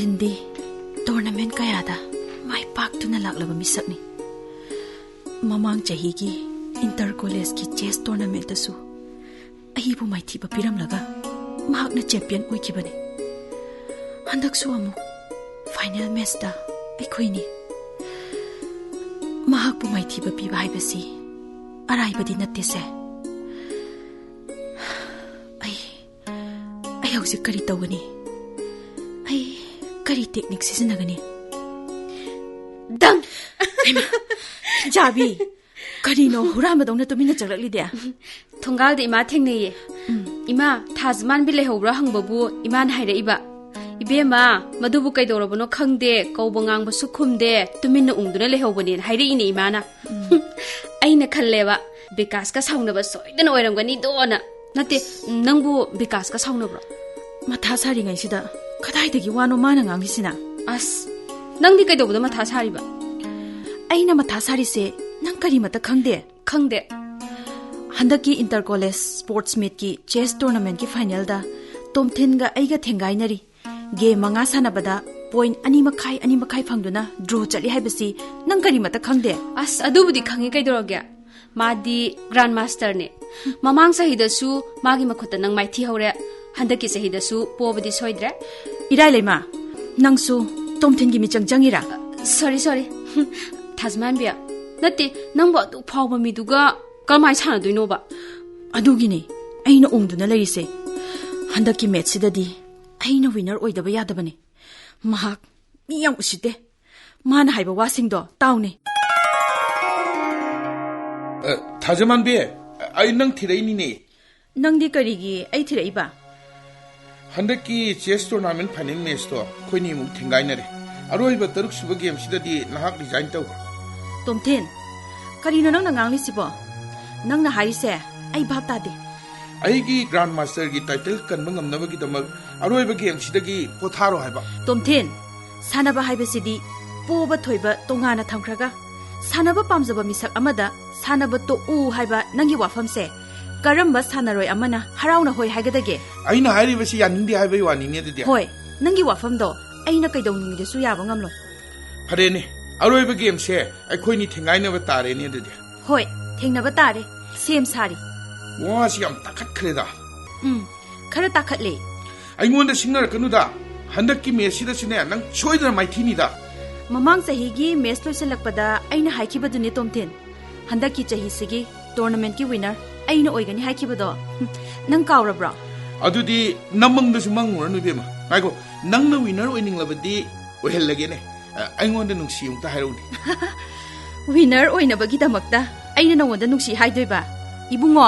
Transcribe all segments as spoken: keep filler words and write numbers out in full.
Hindi tournament ꯀꯌꯥꯗ ꯃꯥꯏ ꯄꯥꯛꯇꯨꯅ ꯂꯥꯛꯂꯕ ꯃꯤꯁꯛꯅꯤ꯫ ꯃꯃꯥꯡ ꯆꯍꯤꯒꯤ ꯏꯟꯇꯔ ꯀꯣꯂꯦꯖꯀꯤ ꯆꯦꯁ ꯇꯣꯔꯅꯥꯃꯦꯟꯇꯁꯨ ꯑꯩꯕꯨ ꯃꯥꯏꯊꯤꯕ ꯄꯤꯔꯝꯂꯒ ꯃꯍꯥꯛꯅ ꯆꯦꯝꯄꯤꯌꯟ ꯑꯣꯏꯈꯤꯕꯅꯤ꯫ ꯍꯟꯗꯛꯁꯨ ꯑꯃꯨꯛ ꯐꯥꯏꯅꯦꯜ ꯃꯦꯆꯇ ꯑꯩꯈꯣꯏꯅꯤ꯫ ꯃꯍꯥꯛꯄꯨ ꯃꯥꯏꯊꯤꯕ ꯄꯤꯕ ꯍꯥꯏꯕꯁꯤ ꯑꯔꯥꯏꯕꯗꯤ ꯅꯠꯇꯦꯁꯦ꯫ ꯑꯩ ꯑꯩ ꯍꯧꯖꯤꯛ ꯀꯔꯤ ꯇꯧꯒꯅꯤ? ꯑꯩ ꯀꯔꯤ ꯇꯦꯛꯅꯤꯛ ꯁꯤꯖꯤꯟꯅꯒꯅꯤ? ꯗꯪ! ꯍꯩꯃꯥ! ꯍꯤꯟꯖꯥꯕꯤ! ꯀꯔꯤꯅꯣ ꯍꯨꯔꯥꯟꯕꯗꯧꯅ ꯇꯨꯃꯤꯟꯅ ꯆꯪꯂꯛꯂꯤꯗꯤ? ꯊꯣꯡꯒꯥꯜꯗ ꯏꯃꯥ ꯊꯦꯡꯅꯩꯌꯦ꯫ ꯎꯝ꯫ "ꯏꯃꯥ, ꯊꯥꯖꯃꯥꯟꯕꯤ ꯂꯩꯍꯧꯕ꯭ꯔꯥ?" ꯍꯪꯕꯕꯨ ꯏꯃꯥꯅ ꯍꯥꯏꯔꯛꯏꯕ, "ꯏꯕꯦꯝꯃ, ꯃꯗꯨꯕꯨ ꯀꯩꯗꯧꯔꯕꯅꯣ ꯈꯪꯗꯦ, ꯀꯧꯕ ꯉꯥꯡꯕꯁꯨ ꯈꯨꯝꯗꯦ, ꯇꯨꯃꯤꯟꯅ ꯎꯪꯗꯨꯅ ꯂꯩꯍꯧꯕꯅꯦꯅ" ꯍꯥꯏꯔꯛꯏꯅꯦ ꯏꯃꯥꯅ꯫ ꯎꯝ꯫ ꯑꯩꯅ ꯈꯜꯂꯦꯕ, ꯕꯤꯀꯥꯁꯀ ꯁꯥꯎꯅꯕ ꯁꯣꯏꯗꯅ ꯑꯣꯏꯔꯝꯒꯅꯤꯗꯣꯅ꯫ ꯅꯠꯇꯦ, ꯅꯪꯕꯨ ꯕꯤꯀꯥꯁꯀ ꯁꯥꯎꯅꯕ꯭ꯔꯣ? ꯃꯊꯥ ꯁꯥꯔꯤꯉꯩꯁꯤꯗ ꯀꯗꯥꯏꯗꯒꯤ ꯋꯥꯅꯣ ꯃꯥꯅ ꯉꯥꯡꯂꯤꯁꯤꯅ? ꯑꯁ, ꯅꯪꯗꯤ ꯀꯩꯗꯧꯕꯗ ꯃꯊꯥ ꯁꯥꯔꯤꯕ? ꯑꯩꯅ ꯃꯊꯥ ꯁꯥꯔꯤꯁꯦ ꯅꯪ ꯀꯔꯤꯃꯠꯇ ꯈꯪꯗꯦ? ꯈꯪꯗꯦ꯫ ꯍꯟꯗꯛꯀꯤ ꯏꯟꯇꯔ ꯀꯣꯂꯦꯖ ꯁ꯭ꯄꯣꯔꯠꯁ ꯃꯤꯠꯀꯤ ꯆꯦꯁ ꯇꯣꯔꯅꯥꯃꯦꯟꯠꯀꯤ ꯐꯥꯏꯅꯦꯜꯗ ꯇꯣꯝꯊꯤꯟꯒ ꯑꯩꯒ ꯊꯦꯡꯒꯥꯏꯅꯔꯤ꯫ ꯒꯦꯝ ꯃꯉꯥ ꯁꯥꯟꯅꯕꯗ ꯄꯣꯏꯟꯠ ꯑꯅꯤ ꯃꯈꯥꯏ, ꯑꯅꯤ ꯃꯈꯥꯏ ꯐꯪꯗꯨꯅ ꯗ꯭ꯔꯣ ꯆꯠꯂꯤ ꯍꯥꯏꯕꯁꯤ ꯅꯪ ꯀꯔꯤꯃꯠꯇ ꯈꯪꯗꯦ? ꯑꯁ, ꯑꯗꯨꯕꯨꯗꯤ ꯈꯪꯉꯤ, ꯀꯩꯗꯧꯔꯒꯦ? ꯃꯥꯗꯤ ꯒ꯭ꯔꯥꯟ ꯃꯥꯁꯇꯔꯅꯦ꯫ ꯃꯃꯥꯡ ꯆꯍꯤꯗꯁꯨ ꯃꯥꯒꯤ ꯃꯈꯨꯠꯇ ꯅꯪ ꯃꯥꯏꯊꯤꯍꯧꯔꯦ꯫ ꯍꯟꯗꯛꯀꯤ ꯆꯍꯤꯗꯁꯨ ꯄꯣꯕꯗꯤ ꯁꯣꯏꯗ꯭ꯔꯦ꯫ ꯏꯔꯥꯏ ꯂꯩꯃ, ꯅꯪꯁꯨ ꯇꯣꯝꯊꯤꯟꯒꯤ ꯃꯤꯆꯪ ꯆꯪꯉꯤꯔꯥ? ꯁꯣꯔꯤ, ꯁꯣꯔꯤ꯫ ꯊꯥꯖꯃꯥꯟꯕꯤ, ꯅꯠꯇꯦ, ꯅꯪꯕꯨ ꯑꯗꯨꯛ ꯐꯥꯎꯕ ꯃꯤꯗꯨꯒ ꯀꯔꯝꯍꯥꯏꯅ ꯁꯥꯟꯅꯗꯣꯏꯅꯣꯕ? ꯑꯗꯨꯒꯤꯅꯦ ꯑꯩꯅ ꯎꯪꯗꯨꯅ ꯂꯩꯔꯤꯁꯦ꯫ ꯍꯟꯗꯛꯀꯤ ꯃꯦꯠꯁꯁꯤꯗꯗꯤ ꯑꯩꯅ ꯋꯤꯟꯅꯔ ꯑꯣꯏꯗꯕ ꯌꯥꯗꯕꯅꯦ꯫ ꯃꯍꯥꯛ ꯃꯤ ꯌꯥꯝ ꯎꯁꯤꯠꯇꯦ꯫ ꯃꯥꯅ ꯍꯥꯏꯕ ꯋꯥꯁꯤꯡꯗꯣ ꯇꯥꯎꯅꯦ꯫ ꯑ, ꯊꯥꯖꯃꯥꯟꯕꯤ, ꯑꯩ ꯅꯪ ꯊꯤꯔꯛꯏꯅꯤꯅꯦ꯫ ꯅꯪꯗꯤ ꯀꯔꯤꯒꯤ ꯑꯩ ꯊꯤꯔꯛꯏꯕ? ꯍꯟꯗꯛꯀꯤ ꯆꯦꯁ ꯇꯣꯔꯅꯥꯃꯦꯟꯠ ꯐꯥꯏꯅꯦꯜ ꯃꯦꯠꯁꯇꯣ ꯑꯩꯈꯣꯏꯅꯤꯃꯨꯛ ꯊꯦꯡꯒꯥꯏꯅꯔꯦ꯫ ꯑꯔꯣꯏꯕ ꯇꯔꯨꯛꯁꯨꯕ ꯒꯦꯝꯁꯤꯗꯗꯤ ꯅꯍꯥꯛ ꯔꯤꯖꯥꯏꯟ ꯇꯧꯈ꯭ꯔꯣ꯫ ꯇꯣꯝꯊꯤꯟ, ꯀꯔꯤꯅꯣ ꯅꯪꯅ ꯉꯥꯡꯂꯤꯁꯤꯕꯣ? ꯅꯪꯅ ꯍꯥꯏꯔꯤꯁꯦ ꯑꯩ ꯚꯥꯞ ꯇꯥꯗꯦ꯫ ꯑꯩꯒꯤ ꯒ꯭ꯔꯥꯟ ꯃꯥꯁꯇꯔꯒꯤ ꯇꯥꯏꯇꯜ ꯀꯟꯕ ꯉꯝꯅꯕꯒꯤꯗꯃꯛ ꯑꯔꯣꯏꯕ ꯒꯦꯝꯁꯤꯗꯒꯤ ꯄꯣꯊꯥꯔꯣ ꯍꯥꯏꯕ꯫ ꯇꯣꯝꯊꯤꯟ, ꯁꯥꯟꯅꯕ ꯍꯥꯏꯕꯁꯤꯗꯤ ꯄꯣꯕ ꯊꯣꯏꯕ ꯇꯣꯉꯥꯟꯅ ꯊꯝꯈ꯭ꯔꯒ, ꯁꯥꯟꯅꯕ ꯄꯥꯝꯖꯕ ꯃꯤꯁꯛ ꯑꯃꯗ ꯁꯥꯟꯅꯕ ꯇꯣꯛꯎ ꯍꯥꯏꯕ ꯅꯪꯒꯤ ꯋꯥꯐꯝꯁꯦ ꯀꯔꯝꯕ ꯁꯥꯟꯅꯔꯣꯏ ꯑꯃꯅ ꯍꯔꯥꯎꯅ ꯍꯣꯏ ꯍꯥꯏꯒꯗꯒꯦ? ꯑꯩꯅ ꯍꯥꯏꯔꯤꯕꯁꯤ ꯌꯥꯅꯤꯡꯗꯦ ꯍꯥꯏꯕꯒꯤ ꯋꯥꯅꯤꯅꯦ ꯑꯗꯨꯗꯤ꯫ ꯍꯣꯏ, ꯅꯪꯒꯤ ꯋꯥꯐꯝꯗꯣ ꯑꯩꯅ ꯀꯩꯗꯧꯅꯨꯡꯗꯁꯨ ꯌꯥꯕ ꯉꯝꯂꯣꯏ꯫ ꯐꯔꯦꯅꯦ, ꯑꯔꯣꯏꯕ ꯒꯦꯝꯁꯦ ꯑꯩꯈꯣꯏꯅꯤ ꯊꯦꯡꯒꯥꯏꯅꯕ ꯇꯥꯔꯦꯅꯦ ꯑꯗꯨꯗꯤ꯫ ꯍꯣꯏ, ꯊꯦꯡꯅꯕ ꯇꯥꯔꯦ꯫ ꯁꯦꯝ ꯁꯥꯔꯤ꯫ ꯋꯥꯁꯤ ꯌꯥꯝ ꯇꯥꯈꯠꯈ꯭ꯔꯦꯗ꯫ ꯎꯝ, ꯈꯔ ꯇꯥꯈꯠꯂꯦ꯫ ꯑꯩꯉꯣꯟꯗ ꯁꯤꯡꯅꯔꯛꯀꯅꯨꯗ꯫ ꯍꯟꯗꯛꯀꯤ ꯃꯦꯠꯁꯁꯤꯗꯁꯨꯅꯦ, ꯅꯪ ꯁꯣꯏꯗꯅ ꯃꯥꯏꯊꯤꯅꯤꯗ꯫ ꯃꯃꯥꯡ ꯆꯍꯤꯒꯤ ꯃꯦꯠꯁ ꯂꯣꯏꯁꯤꯜꯂꯛꯄꯗ ꯑꯩꯅ ꯍꯥꯏꯈꯤꯕꯗꯨꯅꯦ, ꯇꯣꯝꯊꯤꯟ꯫ ꯍꯟꯗꯛꯀꯤ ꯆꯍꯤꯁꯤꯒꯤ ꯇꯣꯔꯅꯥꯃꯦꯟꯠꯀꯤ ꯋꯤꯅꯔ ꯑꯩꯅ ꯑꯣꯏꯒꯅꯤ ꯍꯥꯏꯈꯤꯕꯗꯣ꯫ ꯍꯨꯝ, ꯅꯪ ꯀꯥꯎꯔꯕ꯭ꯔꯣ? ꯑꯗꯨꯗꯤ ꯅꯃꯪꯗꯁꯨ ꯃꯪꯉꯨꯔꯅꯨ, ꯏꯕꯦꯝꯃ꯫ ꯉꯥꯏꯈꯣ, ꯅꯪꯅ ꯋꯤꯅꯔ ꯑꯣꯏꯅꯤꯡꯂꯕꯗꯤ ꯑꯣꯏꯍꯜꯂꯒꯦꯅꯦ꯫ ꯑ, ꯑꯩꯉꯣꯟꯗ ꯅꯨꯡꯁꯤ ꯑꯃꯨꯛꯇ ꯍꯥꯏꯔꯛꯎꯅꯦ꯫ ꯋꯤꯅꯔ ꯑꯣꯏꯅꯕꯒꯤꯗꯃꯛꯇ ꯑꯩꯅ ꯅꯉꯣꯟꯗ ꯅꯨꯡꯁꯤ ꯍꯥꯏꯗꯣꯏꯕ? ꯏꯕꯨꯡꯉꯣ,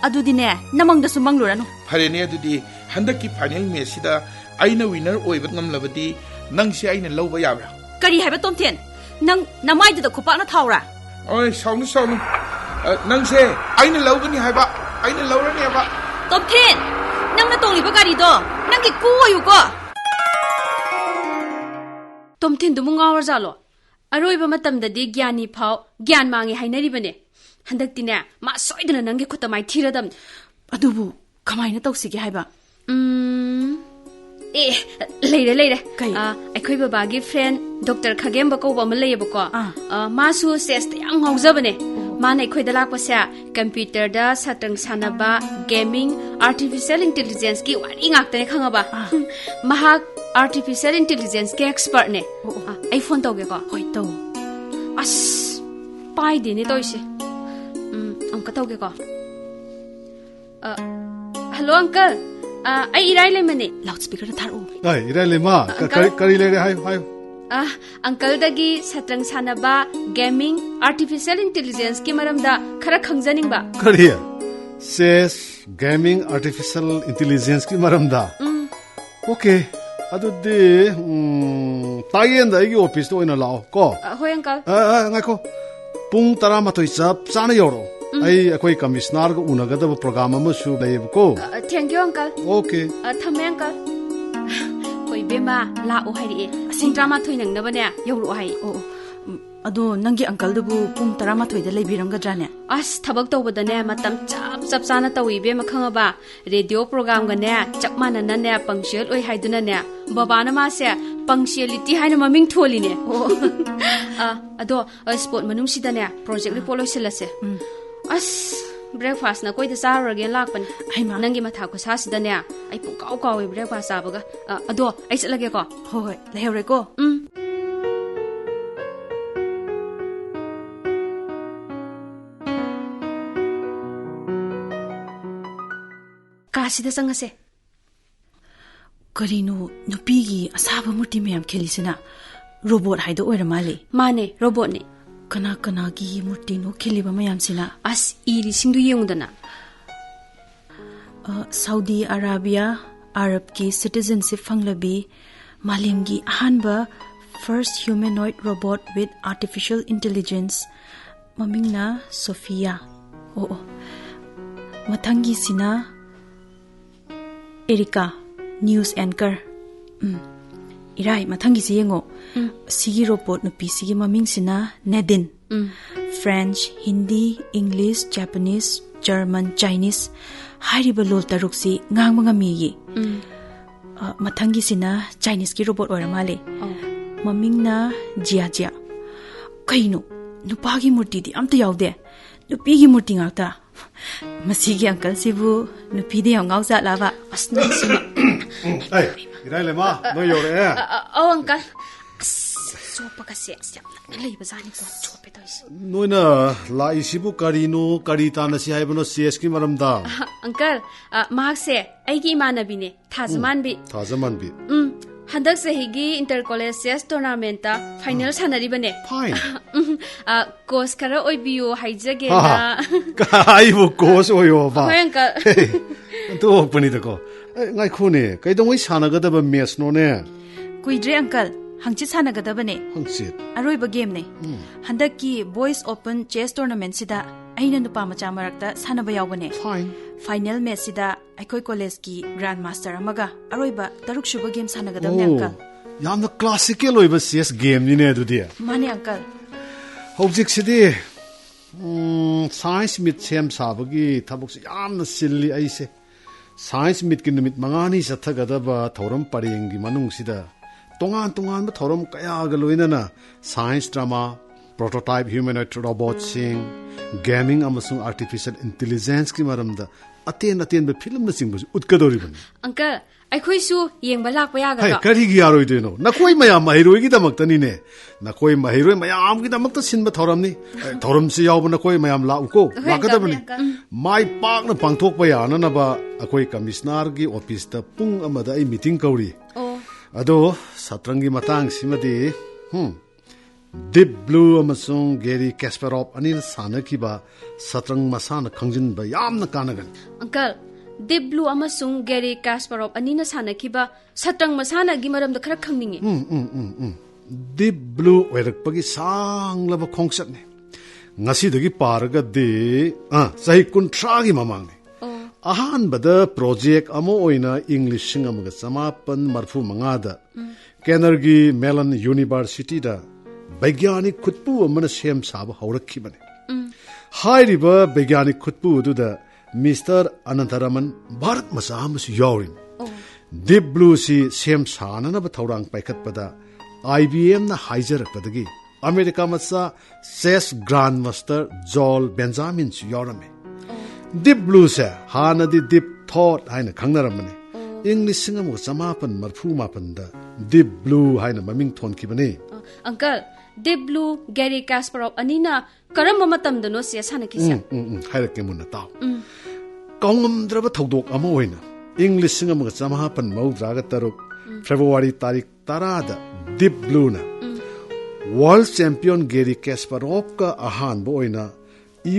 ꯑꯗꯨꯗꯤꯅꯦ, ꯅꯃꯪꯗꯁꯨ ꯃꯪꯂꯨꯔꯅꯨ꯫ ꯐꯔꯦꯅꯦ, ꯑꯗꯨꯗꯤ ꯍꯟꯗꯛꯀꯤ ꯐꯥꯏꯅꯦꯜ ꯃꯦꯠꯁꯁꯤꯗ ꯑꯩꯅ ꯋꯤꯅꯔ ꯑꯣꯏꯕ ꯉꯝꯂꯕꯗꯤ ꯅꯪꯁꯦ ꯑꯩꯅ ꯂꯧꯕ ꯌꯥꯕ꯭ꯔꯥ? ꯀꯔꯤ ꯍꯥꯏꯕ, ꯇꯣꯝꯊꯤꯟ? ꯅꯪ ꯅꯃꯥꯏꯗꯨꯗ ꯈꯨꯄꯥꯛꯅ ꯊꯥꯎꯔꯥ? ꯑꯣꯏ, ꯁꯥꯎꯅꯨ, ꯁꯥꯎꯅꯨ꯫ ꯑ, ꯅꯪꯁꯦ ꯑꯩꯅ ꯂꯧꯒꯅꯤ ꯍꯥꯏꯕ, ꯑꯩꯅ ꯂꯧꯔꯅꯦꯕ꯫ ꯇꯣꯝꯊꯤꯟ, ꯅꯪꯅ ꯇꯣꯡꯂꯤꯕ ꯒꯥꯔꯤꯗꯣ ꯅꯪꯒꯤ ꯀꯨ ꯑꯣꯏꯌꯨꯀꯣ꯫ ꯇꯣꯝꯊꯤꯟꯗꯨꯕꯨ ꯉꯥꯎꯔꯖꯥꯠꯂꯣ? ꯑꯔꯣꯏꯕ ꯃꯇꯝꯗꯗꯤ ꯒ꯭ꯌꯥꯅꯤ ꯐꯥꯎ ꯒ꯭ꯌꯥꯟ ꯃꯥꯡꯉꯤ ꯍꯥꯏꯅꯔꯤꯕꯅꯦ꯫ ꯍꯟꯗꯛꯇꯤꯅꯦ, ꯃꯥ ꯁꯣꯏꯗꯅ ꯅꯪꯒꯤ ꯈꯨꯠꯇ ꯃꯥꯏꯊꯤꯔꯗꯝꯅꯤ꯫ ꯑꯗꯨꯕꯨ ꯀꯃꯥꯏꯅ ꯇꯧꯁꯤꯒꯦ ꯍꯥꯏꯕ? ꯎꯝ, ꯑꯦ, ꯂꯩꯔꯦ, ꯂꯩꯔꯦ꯫ ꯀꯩ? ꯑ, ꯑꯩꯈꯣꯏ ꯕꯕꯥꯒꯤ ꯐ꯭ꯔꯦꯟ ꯗꯣꯛꯇꯔ ꯈꯥꯒꯦꯝꯕ ꯀꯧꯕ ꯑꯃ ꯂꯩꯌꯦꯕꯀꯣ꯫ ꯑꯥ꯫ ꯑ, ꯃꯥꯁꯨ ꯆꯦꯁꯇ ꯌꯥꯝ ꯉꯥꯎꯖꯕꯅꯦ꯫ ꯑꯣ꯫ ꯃꯥꯅ ꯑꯩꯈꯣꯏꯗ ꯂꯥꯛꯄꯁꯦ ꯀꯝꯄ꯭ꯌꯨꯇꯔꯗ ꯁꯠꯇ꯭ꯔꯪ ꯁꯥꯟꯅꯕ, ꯒꯦꯃꯤꯡ, ꯑꯥꯔꯇꯤꯐꯤꯁꯤꯌꯦꯜ ꯏꯟꯇꯦꯂꯤꯖꯦꯟꯁꯀꯤ ꯋꯥꯔꯤ ꯉꯥꯛꯇꯅꯦ, ꯈꯪꯉꯕ? ꯑꯥ꯫ ꯃꯍꯥꯛ ꯑꯥꯔꯇꯤꯐꯤꯁꯤꯌꯦꯜ ꯏꯟꯇꯦꯂꯤꯖꯦꯟꯁꯀꯤ ꯑꯦꯛꯁꯄꯔꯠꯅꯦ꯫ ꯑꯣ, ꯑꯣ꯫ ꯑ, ꯑꯩ ꯐꯣꯟ ꯇꯧꯒꯦꯀꯣ꯫ ꯍꯣꯏ, ꯇꯧ꯫ ꯑꯁ, ꯄꯥꯏꯗꯦꯅꯦ ꯇꯧꯔꯤꯁꯦ꯫ ꯎꯝ, ꯑꯃꯨꯛꯀ ꯇꯧꯒꯦꯀꯣ꯫ ꯑ, ꯍꯜꯂꯣ, ꯑꯪꯀꯜ꯫ ꯑ, ꯑꯩ ꯏꯔꯥꯏ ꯂꯩꯃꯅꯦ꯫ ꯂꯥꯎꯠ ꯁ꯭ꯄꯤꯀꯔꯗ ꯊꯥꯔꯛꯑꯣ꯫ ꯑ, ꯏꯔꯥꯏ ꯂꯩꯃ, ꯀ-, ꯑꯪꯀꯜ꯫ ꯀꯔꯤ, ꯀꯔꯤ ꯂꯩꯔꯦ? ꯍꯥꯏꯌꯨ, ꯍꯥꯏꯌꯨ꯫ ꯑ, ꯑꯪꯀꯜꯗꯒꯤ ꯁꯠꯇ꯭ꯔꯪ ꯁꯥꯟꯅꯕ, ꯒꯦꯃꯤꯡ, ꯑꯥꯔꯇꯤꯐꯤꯁꯤꯌꯦꯜ ꯏꯟꯇꯦꯂꯤꯖꯦꯟꯁꯀꯤ ꯃꯔꯝꯗ ꯈꯔ ꯈꯪꯖꯅꯤꯡꯕ꯫ ꯀꯔꯤ? ꯆꯦꯁ, ꯒꯦꯃꯤꯡ, ꯑꯥꯔꯇꯤꯐꯤꯁꯤꯌꯦꯜ ꯏꯟꯇꯦꯂꯤꯖꯦꯟꯁꯀꯤ ꯃꯔꯝꯗ? ꯎꯝ꯫ ꯑꯣꯀꯦ, ꯑꯗꯨꯗꯤ, ꯎꯝ, ꯇꯥꯌꯦꯟꯗ ꯑꯩꯒꯤ ꯑꯣꯐꯤꯁꯇ ꯑꯣꯏꯅ ꯂꯥꯛꯑꯣ ꯀꯣ꯫ ꯑ, ꯍꯣꯏ, ꯑꯪꯀꯜ꯫ ꯑ, ꯑ, ꯉꯥꯏꯈꯣ꯫ ꯄꯨꯡ ꯇꯔꯥꯃꯥꯊꯣꯏ ꯆꯞ ꯆꯥꯅ ꯌꯧꯔꯛꯑꯣ꯫ ꯎꯝ꯫ ꯑꯩ ꯑꯩꯈꯣꯏ ꯀꯃꯤꯁꯅꯔꯒ ꯎꯅꯒꯗꯕ ꯄ꯭ꯔꯣꯒ꯭ꯔꯥꯝ ꯑꯃꯁꯨ ꯂꯩꯌꯦꯕꯀꯣ꯫ ꯑ, ꯊꯦꯡꯀ꯭ꯌꯨ, ꯑꯪꯀꯜ꯫ ꯑꯣꯀꯦ꯫ ꯑ, ꯊꯝꯃꯦ, ꯑꯪꯀꯜ꯫ ꯍꯣꯏ, ꯏꯕꯦꯝꯃ, ꯂꯥꯛꯑꯣ ꯍꯥꯏꯔꯛꯑꯦ꯫ ꯑꯁꯦꯡꯕ? ꯄꯨꯡ ꯇꯔꯥꯃꯥꯊꯣꯏ ꯅꯪꯅꯕꯅꯦ ꯌꯧꯔꯛꯑꯣ ꯍꯥꯏꯌꯦ꯫ ꯑꯣ, ꯑꯣ꯫ ꯎꯝ, ꯑꯗꯣ ꯅꯪꯒꯤ ꯑꯪꯀꯜꯗꯨꯕꯨ ꯄꯨꯡ ꯇꯔꯥꯃꯥꯊꯣꯏꯗ ꯂꯩꯕꯤꯔꯝꯒꯗ꯭ꯔꯥꯅꯦ? ꯑꯁ, ꯊꯕꯛ ꯇꯧꯕꯗꯅꯦ ꯃꯇꯝ ꯆꯞ ꯆꯞ ꯆꯥꯅ ꯇꯧꯏ, ꯏꯕꯦꯝꯃ, ꯈꯪꯉꯕ? ꯔꯦꯗꯤꯑꯣ ꯄ꯭ꯔꯣꯒ꯭ꯔꯥꯝꯒꯅꯦ ꯆꯞ ꯃꯥꯟꯅꯅꯅꯦ ꯄꯪꯆꯨꯌꯦꯜ ꯑꯣꯏ ꯍꯥꯏꯗꯨꯅꯅꯦ ꯕꯕꯥꯅ ꯃꯥꯁꯦ punctuality ꯍꯥꯏꯅ ꯃꯃꯤꯡ ꯊꯣꯜꯂꯤꯅꯦ꯫ ꯑꯣ꯫ ꯑ, ꯑꯗꯣ, ꯑ, spot ꯃꯅꯨꯡꯁꯤꯗꯅꯦ, project report ꯂꯣꯏꯁꯤꯜꯂꯁꯦ꯫ ꯎꯝ꯫ ꯑꯁ, breakfast ꯅꯈꯣꯏꯗ ꯆꯥꯔꯨꯔꯒꯦꯅ ꯂꯥꯛꯄꯅꯦ꯫ ꯍꯩꯃꯥ꯫ ꯅꯪꯒꯤ ꯃꯊꯥ ꯈꯨꯁꯥꯁꯤꯗꯅꯦ, ꯑꯩ ꯄꯨꯡꯀꯥꯎ ꯀꯥꯎꯋꯦ breakfast ꯆꯥꯕꯒ꯫ ꯑ, ꯑꯗꯣ, ꯑꯩ ꯆꯠꯂꯒꯦꯀꯣ꯫ ꯍꯣꯏ, ꯍꯣꯏ, ꯂꯩꯍꯧꯔꯦꯀꯣ꯫ ꯎꯝ꯫ ꯀꯥꯁꯤꯗ ꯆꯪꯉꯁꯦ꯫ ꯀꯔꯤꯅꯣ ꯅꯨꯄꯤꯒꯤ ꯑꯁꯥꯕ ꯃꯨꯔꯇꯤ ꯃꯌꯥꯝ ꯈꯤꯜꯂꯤꯁꯤꯅ? Robot ꯍꯥꯏꯗꯣ ꯑꯣꯏꯔ ꯃꯥꯜꯂꯦ꯫ ꯃꯥꯅꯦ, robotꯅꯦ꯫ ꯀꯅꯥ ꯀꯅꯥꯒꯤ ꯃꯨꯔꯇꯤꯅꯣ ꯈꯤꯜꯂꯤꯕ ꯃꯌꯥꯝꯁꯤꯅ? ꯑꯁ, ꯏꯔꯤꯁꯤꯡꯗꯨ ꯌꯦꯡꯉꯨꯗꯅ꯫ ꯑ, ꯁꯥꯎꯗꯤ ꯑꯔꯥꯕꯤꯌꯥ, ꯑꯔꯕꯀꯤ citizenship ꯐꯪꯂꯕꯤ, ꯃꯥꯂꯦꯝꯒꯤ ꯑꯍꯥꯟꯕ first humanoid robot with artificial intelligence, ꯃꯃꯤꯡꯅ ꯁꯣꯐꯤꯌꯥ꯫ ꯑꯣ, ꯑꯣ꯫ ꯃꯊꯪꯒꯤꯁꯤꯅ ꯑꯦꯔꯤꯀꯥ, news anchor꯫ ꯎꯝ꯫ ꯏꯔꯥꯏ, ꯃꯊꯪꯒꯤꯁꯤ ꯌꯦꯡꯉꯣ꯫ ꯎꯝ꯫ ꯁꯤꯒꯤ robot ꯅꯨꯄꯤꯁꯤꯒꯤ ꯃꯃꯤꯡꯁꯤꯅ ꯅꯦꯗꯤꯟ꯫ ꯎꯝ꯫ French, Hindi, English, Japanese, German, Chinese ꯍꯥꯏꯔꯤꯕ ꯂꯣꯜ ꯇꯔꯨꯛꯁꯤ ꯉꯥꯡꯕ ꯉꯝꯃꯤꯌꯦ꯫ ꯎꯝ꯫ ꯑ, ꯃꯊꯪꯒꯤꯁꯤꯅ Chineseꯀꯤ robot ꯑꯣꯏꯔ ꯃꯥꯜꯂꯦ꯫ ꯑꯧ꯫ ꯃꯃꯤꯡꯅ ꯖꯤꯌꯥ ꯖꯤꯌꯥ꯫ ꯀꯩꯅꯣ, ꯅꯨꯄꯥꯒꯤ ꯃꯨꯔꯇꯤꯗꯤ ꯑꯝꯇ ꯌꯥꯎꯗꯦ, ꯅꯨꯄꯤꯒꯤ ꯃꯨꯔꯇꯤ ꯉꯥꯛꯇ꯫ ꯃꯁꯤꯒꯤ uncleꯁꯤꯕꯨ ꯅꯨꯄꯤꯗ ꯌꯥꯝ ꯉꯥꯎꯖꯥꯠꯂꯕ? ꯑꯁ, ꯅꯪꯁꯤꯃ꯫ ꯑꯩ, ꯏꯔꯥꯏ ꯂꯩꯃ, ꯅꯣꯏ ꯌꯧꯔꯛꯑꯦ꯫ ꯑ, ꯑ, ꯑꯧ, uncle꯫ ꯑꯁ, ꯆꯣꯞꯄꯒꯁꯦ, ꯑꯁ, ꯌꯥꯝ ꯅꯛꯅ ꯂꯩꯕꯖꯥꯠꯅꯤꯀꯣ, ꯆꯣꯞꯄꯦ ꯇꯧꯔꯤꯁꯦ꯫ ꯅꯣꯏꯅ ꯂꯥꯛꯏꯁꯤꯕꯨ ꯀꯔꯤꯅꯣ? ꯀꯔꯤ ꯇꯥꯟꯅꯁꯤ ꯍꯥꯏꯕꯅꯣ chessꯀꯤ ꯃꯔꯝꯗ? ꯑ, uncle, ꯑ, ꯃꯍꯥꯛꯁꯦ ꯑꯩꯒꯤ ꯏꯃꯥꯟꯅꯕꯤꯅꯦ, ꯊꯥꯖꯃꯥꯟꯕꯤ꯫ ꯎꯝ, ꯊꯥꯖꯃꯥꯟꯕꯤ꯫ ꯎꯝ, ꯍꯟꯗꯛ ꯆꯍꯤꯒꯤ inter college chess tournamentꯇ final ꯁꯥꯟꯅꯔꯤꯕꯅꯦ꯫ Fine꯫ ꯎꯝ, ꯑ, coach ꯈꯔ ꯑꯣꯏꯕꯤꯌꯨ ꯍꯥꯏꯖꯒꯦꯅ꯫ ꯍꯥ, ꯍꯥ꯫ ꯑꯩꯕꯨ coach ꯑꯣꯏꯌꯣꯕ? ꯍꯣꯏ, uncle꯫ ꯍꯦ, ꯑꯣꯟꯊꯣꯛꯄꯅꯤꯗꯀꯣ꯫ ꯑꯦ, ꯉꯥꯏꯈꯣꯅꯦ, ꯀꯩꯗꯧꯉꯩ ꯁꯥꯟꯅꯒꯗꯕ matchꯅꯣꯅꯦ? ꯀꯨꯏꯗ꯭ꯔꯦ, uncle꯫ ꯍꯪꯆꯤꯠ ꯁꯥꯟꯅꯒꯗꯕꯅꯦ꯫ ꯍꯪꯆꯤꯠ? ꯑꯔꯣꯏꯕ gameꯅꯦ꯫ ꯎꯝ꯫ ꯍꯟꯗꯛꯀꯤ Boys Open Chess Tournamentꯁꯤꯗ ꯑꯩꯅ ꯅꯨꯄꯥ ꯃꯆꯥ ꯃꯔꯛꯇ ꯁꯥꯟꯅꯕ ꯌꯥꯎꯕꯅꯦ꯫ Fine꯫ Final matchꯁꯤꯗ ꯑꯩꯈꯣꯏ collegeꯀꯤ grand master ꯑꯃꯒ ꯑꯔꯣꯏꯕ ꯇꯔꯨꯛꯁꯨꯕ game ꯁꯥꯟꯅꯒꯗꯕꯅꯦ, ꯑꯣ, uncle꯫ ꯌꯥꯝꯅ classical ꯑꯣꯏꯕ chess gameꯅꯤꯅꯦ ꯑꯗꯨꯗꯤ꯫ ꯃꯥꯅꯦ, uncle꯫ ꯍꯧꯖꯤꯛꯁꯤꯗꯤ, ꯎꯝ, science meet ꯁꯦꯝ ꯁꯥꯕꯒꯤ ꯊꯕꯛꯁꯦ ꯌꯥꯝꯅ ꯆꯤꯜꯂꯤ ꯑꯩꯁꯦ꯫ Science Meetꯀꯤ ꯅꯨꯃꯤꯠ ꯃꯉꯥꯅꯤ ꯆꯠꯊꯒꯗꯕ ꯊꯧꯔꯝ ꯄꯔꯦꯡꯒꯤ ꯃꯅꯨꯡꯁꯤꯗ ꯇꯣꯉꯥꯟ ꯇꯣꯉꯥꯟꯕ ꯊꯧꯔꯝ ꯀꯌꯥꯒ ꯂꯣꯏꯅꯅ science drama, prototype humanoid robotꯁꯤꯡ, gaming ꯑꯃꯁꯨꯡ artificial intelligenceꯀꯤ ꯃꯔꯝꯗ ꯑꯇꯦꯟ ꯑꯇꯦꯟꯕ ꯐꯤꯂꯝꯅꯆꯤꯡꯕꯁꯨ ꯎꯠꯀꯗꯧꯔꯤꯕꯅꯤ꯫ Uncle, ꯑꯩꯈꯣꯏꯁꯨ ꯌꯦꯡꯕ ꯂꯥꯛꯄ ꯌꯥꯒꯗ꯭ꯔꯣ? ꯍꯩ, ꯀꯔꯤꯒꯤ ꯌꯥꯔꯣꯏꯗꯣꯏꯅꯣ? ꯅꯈꯣꯏ ꯃꯌꯥꯝ ꯃꯍꯩꯔꯣꯏꯒꯤꯗꯃꯛꯇꯅꯤꯅꯦ꯫ ꯅꯈꯣꯏ ꯃꯍꯩꯔꯣꯏ ꯃꯌꯥꯝꯒꯤꯗꯃꯛꯇ ꯁꯤꯟꯕ ꯊꯧꯔꯝꯅꯤ꯫ ꯑꯦ, ꯊꯧꯔꯝꯁꯤ ꯌꯥꯎꯕ ꯅꯈꯣꯏ ꯃꯌꯥꯝ ꯂꯥꯛꯎꯀꯣ꯫ ꯍꯣꯏ, ꯂꯥꯛꯀꯗꯕꯅꯤ꯫ Uncle, uncle. ꯃꯥꯏ ꯄꯥꯛꯅ ꯄꯥꯡꯊꯣꯛꯄ ꯌꯥꯅꯅꯕ ꯑꯩꯈꯣꯏ commissionerꯒꯤ officeꯇ ꯄꯨꯡ ꯑꯃꯗ ꯑꯩ meeting ꯀꯧꯔꯤ꯫ ꯑꯣ꯫ ꯑꯗꯣ ꯁꯇ꯭ꯔꯪꯒꯤ ꯃꯇꯥꯡꯁꯤꯃꯗꯤ, ꯍꯝ, Deep Blue ꯑꯃꯁꯨꯡ Garry Kasparov ꯑꯅꯤꯅ ꯁꯥꯟꯅꯈꯤꯕ ꯁꯇ꯭ꯔꯪ ꯃꯁꯥꯟꯅ ꯈꯪꯖꯤꯟꯕ ꯌꯥꯝꯅ ꯀꯥꯟꯅꯒꯅꯤ꯫ Uncle, Deep Blue ꯑꯃꯁꯨꯡ Garry Kasparov ꯑꯅꯤꯅ ꯁꯥꯟꯅꯈꯤꯕ ꯁꯇ꯭ꯔꯪ ꯃꯁꯥꯟꯅꯒꯤ ꯃꯔꯝꯗ ꯈꯔ ꯈꯪꯅꯤꯡꯉꯤ꯫ ꯎꯝ, ꯎꯝ, ꯎꯝ, ꯎꯝ꯫ Deep Blue ꯑꯣꯏꯔꯛꯄꯒꯤ ꯁꯥꯡꯂꯕ ꯈꯣꯡꯆꯠꯅꯤ꯫ ꯉꯁꯤꯗꯒꯤ ꯄꯥꯔꯒꯗꯤ, ꯑ, ꯆꯍꯤ ꯀꯨꯟꯊ꯭ꯔꯥꯒꯤ ꯃꯃꯥꯡꯅꯤ꯫ ꯑꯣ꯫ ꯑꯍꯥꯟꯕꯗ project ꯑꯃ ꯑꯣꯏꯅ ꯏꯪ ꯂꯤꯁꯤꯡ ꯑꯃꯒ ꯆꯃꯥꯄꯟ ꯃꯔꯐꯨ ꯃꯉꯥꯗ ꯎꯝ꯫ Carnegie Mellon Universityꯗ ꯕꯩꯒ꯭ꯌꯥꯅꯤꯛ ꯈꯨꯠꯄꯨ ꯑꯃꯅ ꯁꯦꯝ ꯁꯥꯕ ꯍꯧꯔꯛꯈꯤꯕꯅꯤ꯫ ꯎꯝ꯫ ꯍꯥꯏꯔꯤꯕ ꯕꯩꯒ꯭ꯌꯥꯅꯤꯛ ꯈꯨꯠꯄꯨ ꯑꯗꯨꯗ Mister ꯑꯅꯟꯊꯔꯃꯟ ꯚꯥꯔꯠ ꯃꯆꯥ ꯑꯃꯁꯨ ꯌꯥꯎꯔꯤꯅꯤ꯫ ꯑꯣ꯫ Deep Blueꯁꯤ ꯁꯦꯝ ꯁꯥꯅꯅꯕ ꯊꯧꯔꯥꯡ ꯄꯥꯏꯈꯠꯄꯗ IBMꯅ ꯍꯥꯏꯖꯔꯛꯄꯗꯒꯤ ꯑꯃꯦꯔꯤꯀꯥ ꯃꯆꯥ chess grandmaster Joel Benjaminꯁꯨ ꯌꯥꯎꯔꯝꯃꯤ꯫ ꯑꯣ꯫ Deep Blueꯁꯦ ꯍꯥꯟꯅꯗꯤ Deep Thought ꯍꯥꯏꯅ ꯈꯪꯅꯔꯝꯕꯅꯤ꯫ ꯑꯣ꯫ ꯏꯪ ꯂꯤꯁꯤꯡ ꯑꯃꯒ ꯆꯃꯥꯄꯟ ꯃꯔꯐꯨ ꯃꯥꯄꯟꯗ Deep Blue ꯍꯥꯏꯅ ꯃꯃꯤꯡ ꯊꯣꯟꯈꯤꯕꯅꯤ꯫ ꯑ, Uncle, Deep Blue, Garry Kasparov ꯑꯅꯤꯅ ꯀꯔꯝꯕ ꯃꯇꯝꯗꯅꯣ chess ꯁꯥꯟꯅꯈꯤꯁꯦ? ꯎꯝ, ꯎꯝ, ꯎꯝ, ꯍꯥꯏꯔꯛꯀꯦ ꯃꯨꯟꯅ ꯇꯥꯎ꯫ ꯎꯝ꯫ ꯀꯥꯎꯉꯝꯗ꯭ꯔꯕ ꯊꯧꯗꯣꯛ ꯑꯃ ꯑꯣꯏꯅ ꯏꯪ ꯂꯤꯁꯤꯡ ꯑꯃꯒ ꯆꯃꯥꯄꯟ ꯃꯧꯗ꯭ꯔꯥꯒ ꯇꯔꯨꯛ ꯎꯝ꯫ February ꯇꯥꯔꯤꯛ ꯇꯔꯥꯗ Deep Blueꯅ ꯎꯝ꯫ World champion Garry Kasparovꯀ ꯑꯍꯥꯟꯕ ꯑꯣꯏꯅ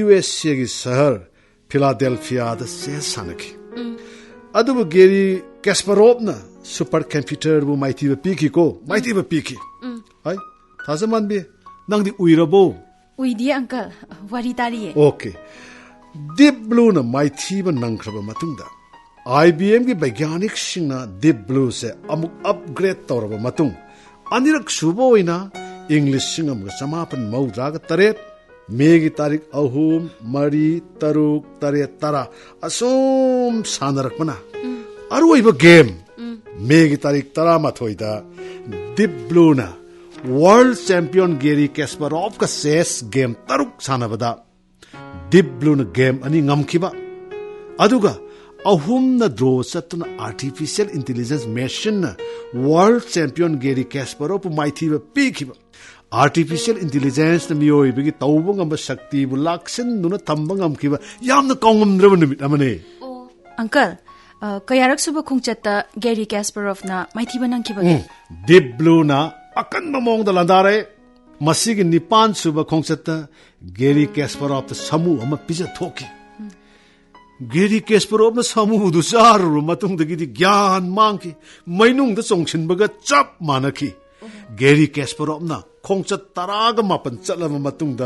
USAꯒꯤ ꯁꯍꯔ Philadelphiaꯗ chess ꯁꯥꯟꯅꯈꯤ꯫ ꯎꯝ꯫ ꯑꯗꯨꯕꯨ Garry Kasparovꯅ super computerꯕꯨ ꯃꯥꯏꯊꯤꯕ ꯄꯤꯈꯤꯀꯣ, ꯃꯥꯏꯊꯤꯕ ꯄꯤꯈꯤ꯫ ꯎꯝ꯫ ꯍꯥꯏ, ꯊꯥꯖꯃꯥꯟꯕꯤ, ꯅꯪꯗꯤ ꯎꯏꯔꯕꯣ? ꯎꯏꯗꯤꯌꯦ, uncle꯫ ꯋꯥꯔꯤ ꯇꯥꯔꯤꯌꯦ꯫ Okay꯫ Deep Blueꯅ ꯃꯥꯏꯊꯤꯕ ꯅꯪꯈ꯭ꯔꯕ ꯃꯇꯨꯡꯗ, IBMꯒꯤ ꯕꯩꯒ꯭ꯌꯥꯅꯤꯛꯁꯤꯡꯅ Deep Blueꯁꯦ ꯑꯃꯨꯛ upgrade ꯇꯧꯔꯕ ꯃꯇꯨꯡ, ꯑꯅꯤꯔꯛ ꯁꯨꯕ ꯑꯣꯏꯅ ꯏꯪ ꯂꯤꯁꯤꯡ ꯑꯃꯒ ꯆꯃꯥꯄꯟ ꯃꯧꯗ꯭ꯔꯥꯒ ꯇꯔꯦꯠ ꯃꯦꯒꯤ ꯇꯥꯔꯤꯛ ꯑꯍꯨꯝ, ꯃꯔꯤ, ꯇꯔꯨꯛ, ꯇꯔꯦꯠ, ꯇꯔꯥ ꯑꯁꯨꯝ ꯁꯥꯟꯅꯔꯛꯄꯅ ꯑꯔꯣꯏꯕ ꯒꯦꯝ ꯃꯦꯒꯤ ꯇꯥꯔꯤꯛ ꯇꯔꯥꯃꯥꯊꯣꯏꯗ ꯗꯤꯞ ꯕ꯭ꯂꯨꯅ ꯋꯥꯔꯜ ꯆꯦꯝꯄꯤꯌꯟ ꯒꯦꯔꯤ ꯀꯦꯁꯄꯔꯣꯞꯀ ꯆꯦꯁ ꯒꯦꯝ ꯇꯔꯨꯛ ꯁꯥꯟꯅꯕꯗ ꯗꯤꯞ ꯕ꯭ꯂꯨꯅ ꯒꯦꯝ ꯑꯅꯤ ꯉꯝꯈꯤꯕ, ꯑꯗꯨꯒ ꯑꯍꯨꯝꯅ ꯗ꯭ꯔꯣ ꯆꯠꯇꯨꯅ ꯑꯥꯔꯇꯤꯐꯤꯁꯤꯌꯦꯜ ꯏꯟꯇꯦꯂꯤꯖꯦꯟꯁ ꯃꯦꯁꯤꯟꯅ ꯋꯥꯔꯜ ꯆꯦꯝꯄꯤꯌꯟ ꯒꯦꯔꯤ ꯀꯦꯁꯄꯔꯣꯞꯄꯨ ꯃꯥꯏꯊꯤꯕ ꯄꯤꯈꯤꯕ꯫ ꯑꯥꯔꯇꯤꯐꯤꯁꯤꯌꯦꯜ ꯏꯟꯇꯦꯂꯤꯖꯦꯟꯁꯅ ꯃꯤꯑꯣꯏꯕꯒꯤ ꯇꯧꯕ ꯉꯝꯕ ꯁꯛꯇꯤꯕꯨ ꯂꯥꯛꯁꯤꯟꯗꯨꯅ ꯊꯝꯕ ꯉꯝꯈꯤꯕ ꯌꯥꯝꯅ ꯀꯥꯎꯉꯝꯗ꯭ꯔꯕ ꯅꯨꯃꯤꯠ ꯑꯃꯅꯤ꯫ ꯑꯪꯀꯜ, ꯑ, ꯀꯌꯥꯔꯛ ꯁꯨꯕ ꯈꯣꯡꯆꯠꯇ ꯒꯦꯔꯤ ꯀꯦꯁꯄꯔꯣꯐꯅ ꯃꯥꯏꯊꯤꯕ ꯅꯪꯈꯤꯕꯒꯦ? ꯎꯝ, ꯗꯤꯞ ꯕ꯭ꯂꯨꯅ ꯑꯀꯟꯕ ꯃꯑꯣꯡꯗ ꯂꯥꯟꯗꯥꯔꯦ꯫ ꯃꯁꯤꯒꯤ ꯅꯤꯄꯥꯟ ꯁꯨꯕ ꯈꯣꯡꯆꯠꯇ ꯒꯦꯔꯤ ꯀꯦꯁꯄꯔꯣꯐꯇ ꯁꯥꯃꯨ ꯑꯃ ꯄꯤꯖꯊꯣꯛꯈꯤ꯫ ꯒꯦꯔꯤ ꯀꯦꯁꯄꯔꯣꯞꯅ ꯁꯥꯃꯨꯗꯨ ꯆꯥꯔꯨꯔꯕ ꯃꯇꯨꯡꯗꯒꯤꯗꯤ ꯒ꯭ꯌꯥꯟ ꯃꯥꯡꯈꯤ, ꯃꯩꯅꯨꯡꯗ ꯆꯣꯡꯁꯤꯟꯕꯒ ꯆꯞ ꯃꯥꯟꯅꯈꯤ꯫ ꯒꯦꯔꯤ ꯀꯦꯁꯄꯔꯣꯞꯅ ꯈꯣꯡꯆꯠ ꯇꯔꯥꯒ ꯃꯥꯄꯟ ꯆꯠꯂꯕ ꯃꯇꯨꯡꯗ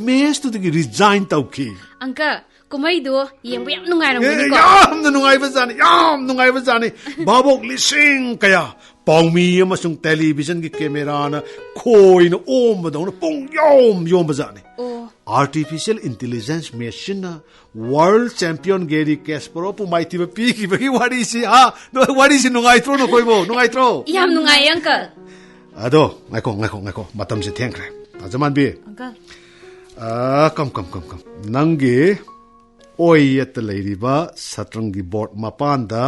ꯃꯦꯁꯇꯨꯗꯒꯤ ꯔꯤꯖꯥꯏꯟ ꯇꯧꯈꯤ꯫ ꯑꯪꯀꯜ, ꯀꯨꯝꯍꯩꯗꯨ ꯌꯦꯡꯕ ꯌꯥꯝ ꯅꯨꯡꯉꯥꯏꯔꯝꯒꯅꯤꯀꯣ? ꯑꯦ, ꯌꯥꯝꯅ ꯅꯨꯡꯉꯥꯏꯕ ꯖꯥꯠꯅꯤ, ꯌꯥꯝ ꯅꯨꯡꯉꯥꯏꯕ ꯖꯥꯠꯅꯤ꯫ ꯚꯥꯕꯣꯛ ꯂꯤꯁꯤꯡ ꯀꯌꯥ, ꯄꯥꯎꯃꯤ ꯑꯃꯁꯨꯡ ꯇꯦꯂꯤꯚꯤꯖꯟꯒꯤ ꯀꯦꯃꯦꯔꯥꯅ ꯈꯣꯏꯅ ꯑꯣꯝꯕꯗꯧꯅ ꯄꯨꯡ ꯌꯣꯝ ꯌꯣꯝꯕ ꯖꯥꯠꯅꯤ꯫ ꯑꯣ꯫ ꯑꯥꯔꯇꯤꯐꯤꯁꯤꯌꯦꯜ ꯏꯟꯇꯦꯂꯤꯖꯦꯟꯁ ꯃꯦꯁꯤꯟꯅ ꯋꯥꯔꯜ ꯆꯦꯝꯄꯤꯌꯟ ꯒꯦꯔꯤ ꯀꯦꯁꯄꯔꯣꯞꯄꯨ ꯃꯥꯏꯊꯤꯕ ꯄꯤꯈꯤꯕꯒꯤ ꯋꯥꯔꯤꯁꯤ, ꯍꯥ? ꯋꯥꯔꯤꯁꯤ ꯅꯨꯡꯉꯥꯏꯇ꯭ꯔꯣ ꯅꯈꯣꯏꯕꯣ? ꯅꯨꯡꯉꯥꯏꯇ꯭ꯔꯣ? ꯌꯥꯝ ꯅꯨꯡꯉꯥꯏꯌꯦ, ꯑꯪꯀꯜ꯫ ꯑꯗꯣ, ꯉꯥꯏꯈꯣ, ꯉꯥꯏꯈꯣ, ꯉꯥꯏꯈꯣ꯫ ꯃꯇꯝꯁꯦ ꯊꯦꯡꯈ꯭ꯔꯦ꯫ ꯇꯥꯖꯃꯥꯟꯕꯤ꯫ ꯑꯪꯀꯜ꯫ ꯑ, ꯀꯝ, ꯀꯝ, ꯀꯝ, ꯀꯝ꯫ ꯅꯪꯒꯤ ꯑꯣꯏ ꯌꯦꯠꯇ ꯂꯩꯔꯤꯕ ꯁꯇ꯭ꯔꯪꯒꯤ ꯕꯣꯔꯗ ꯃꯄꯥꯟꯗ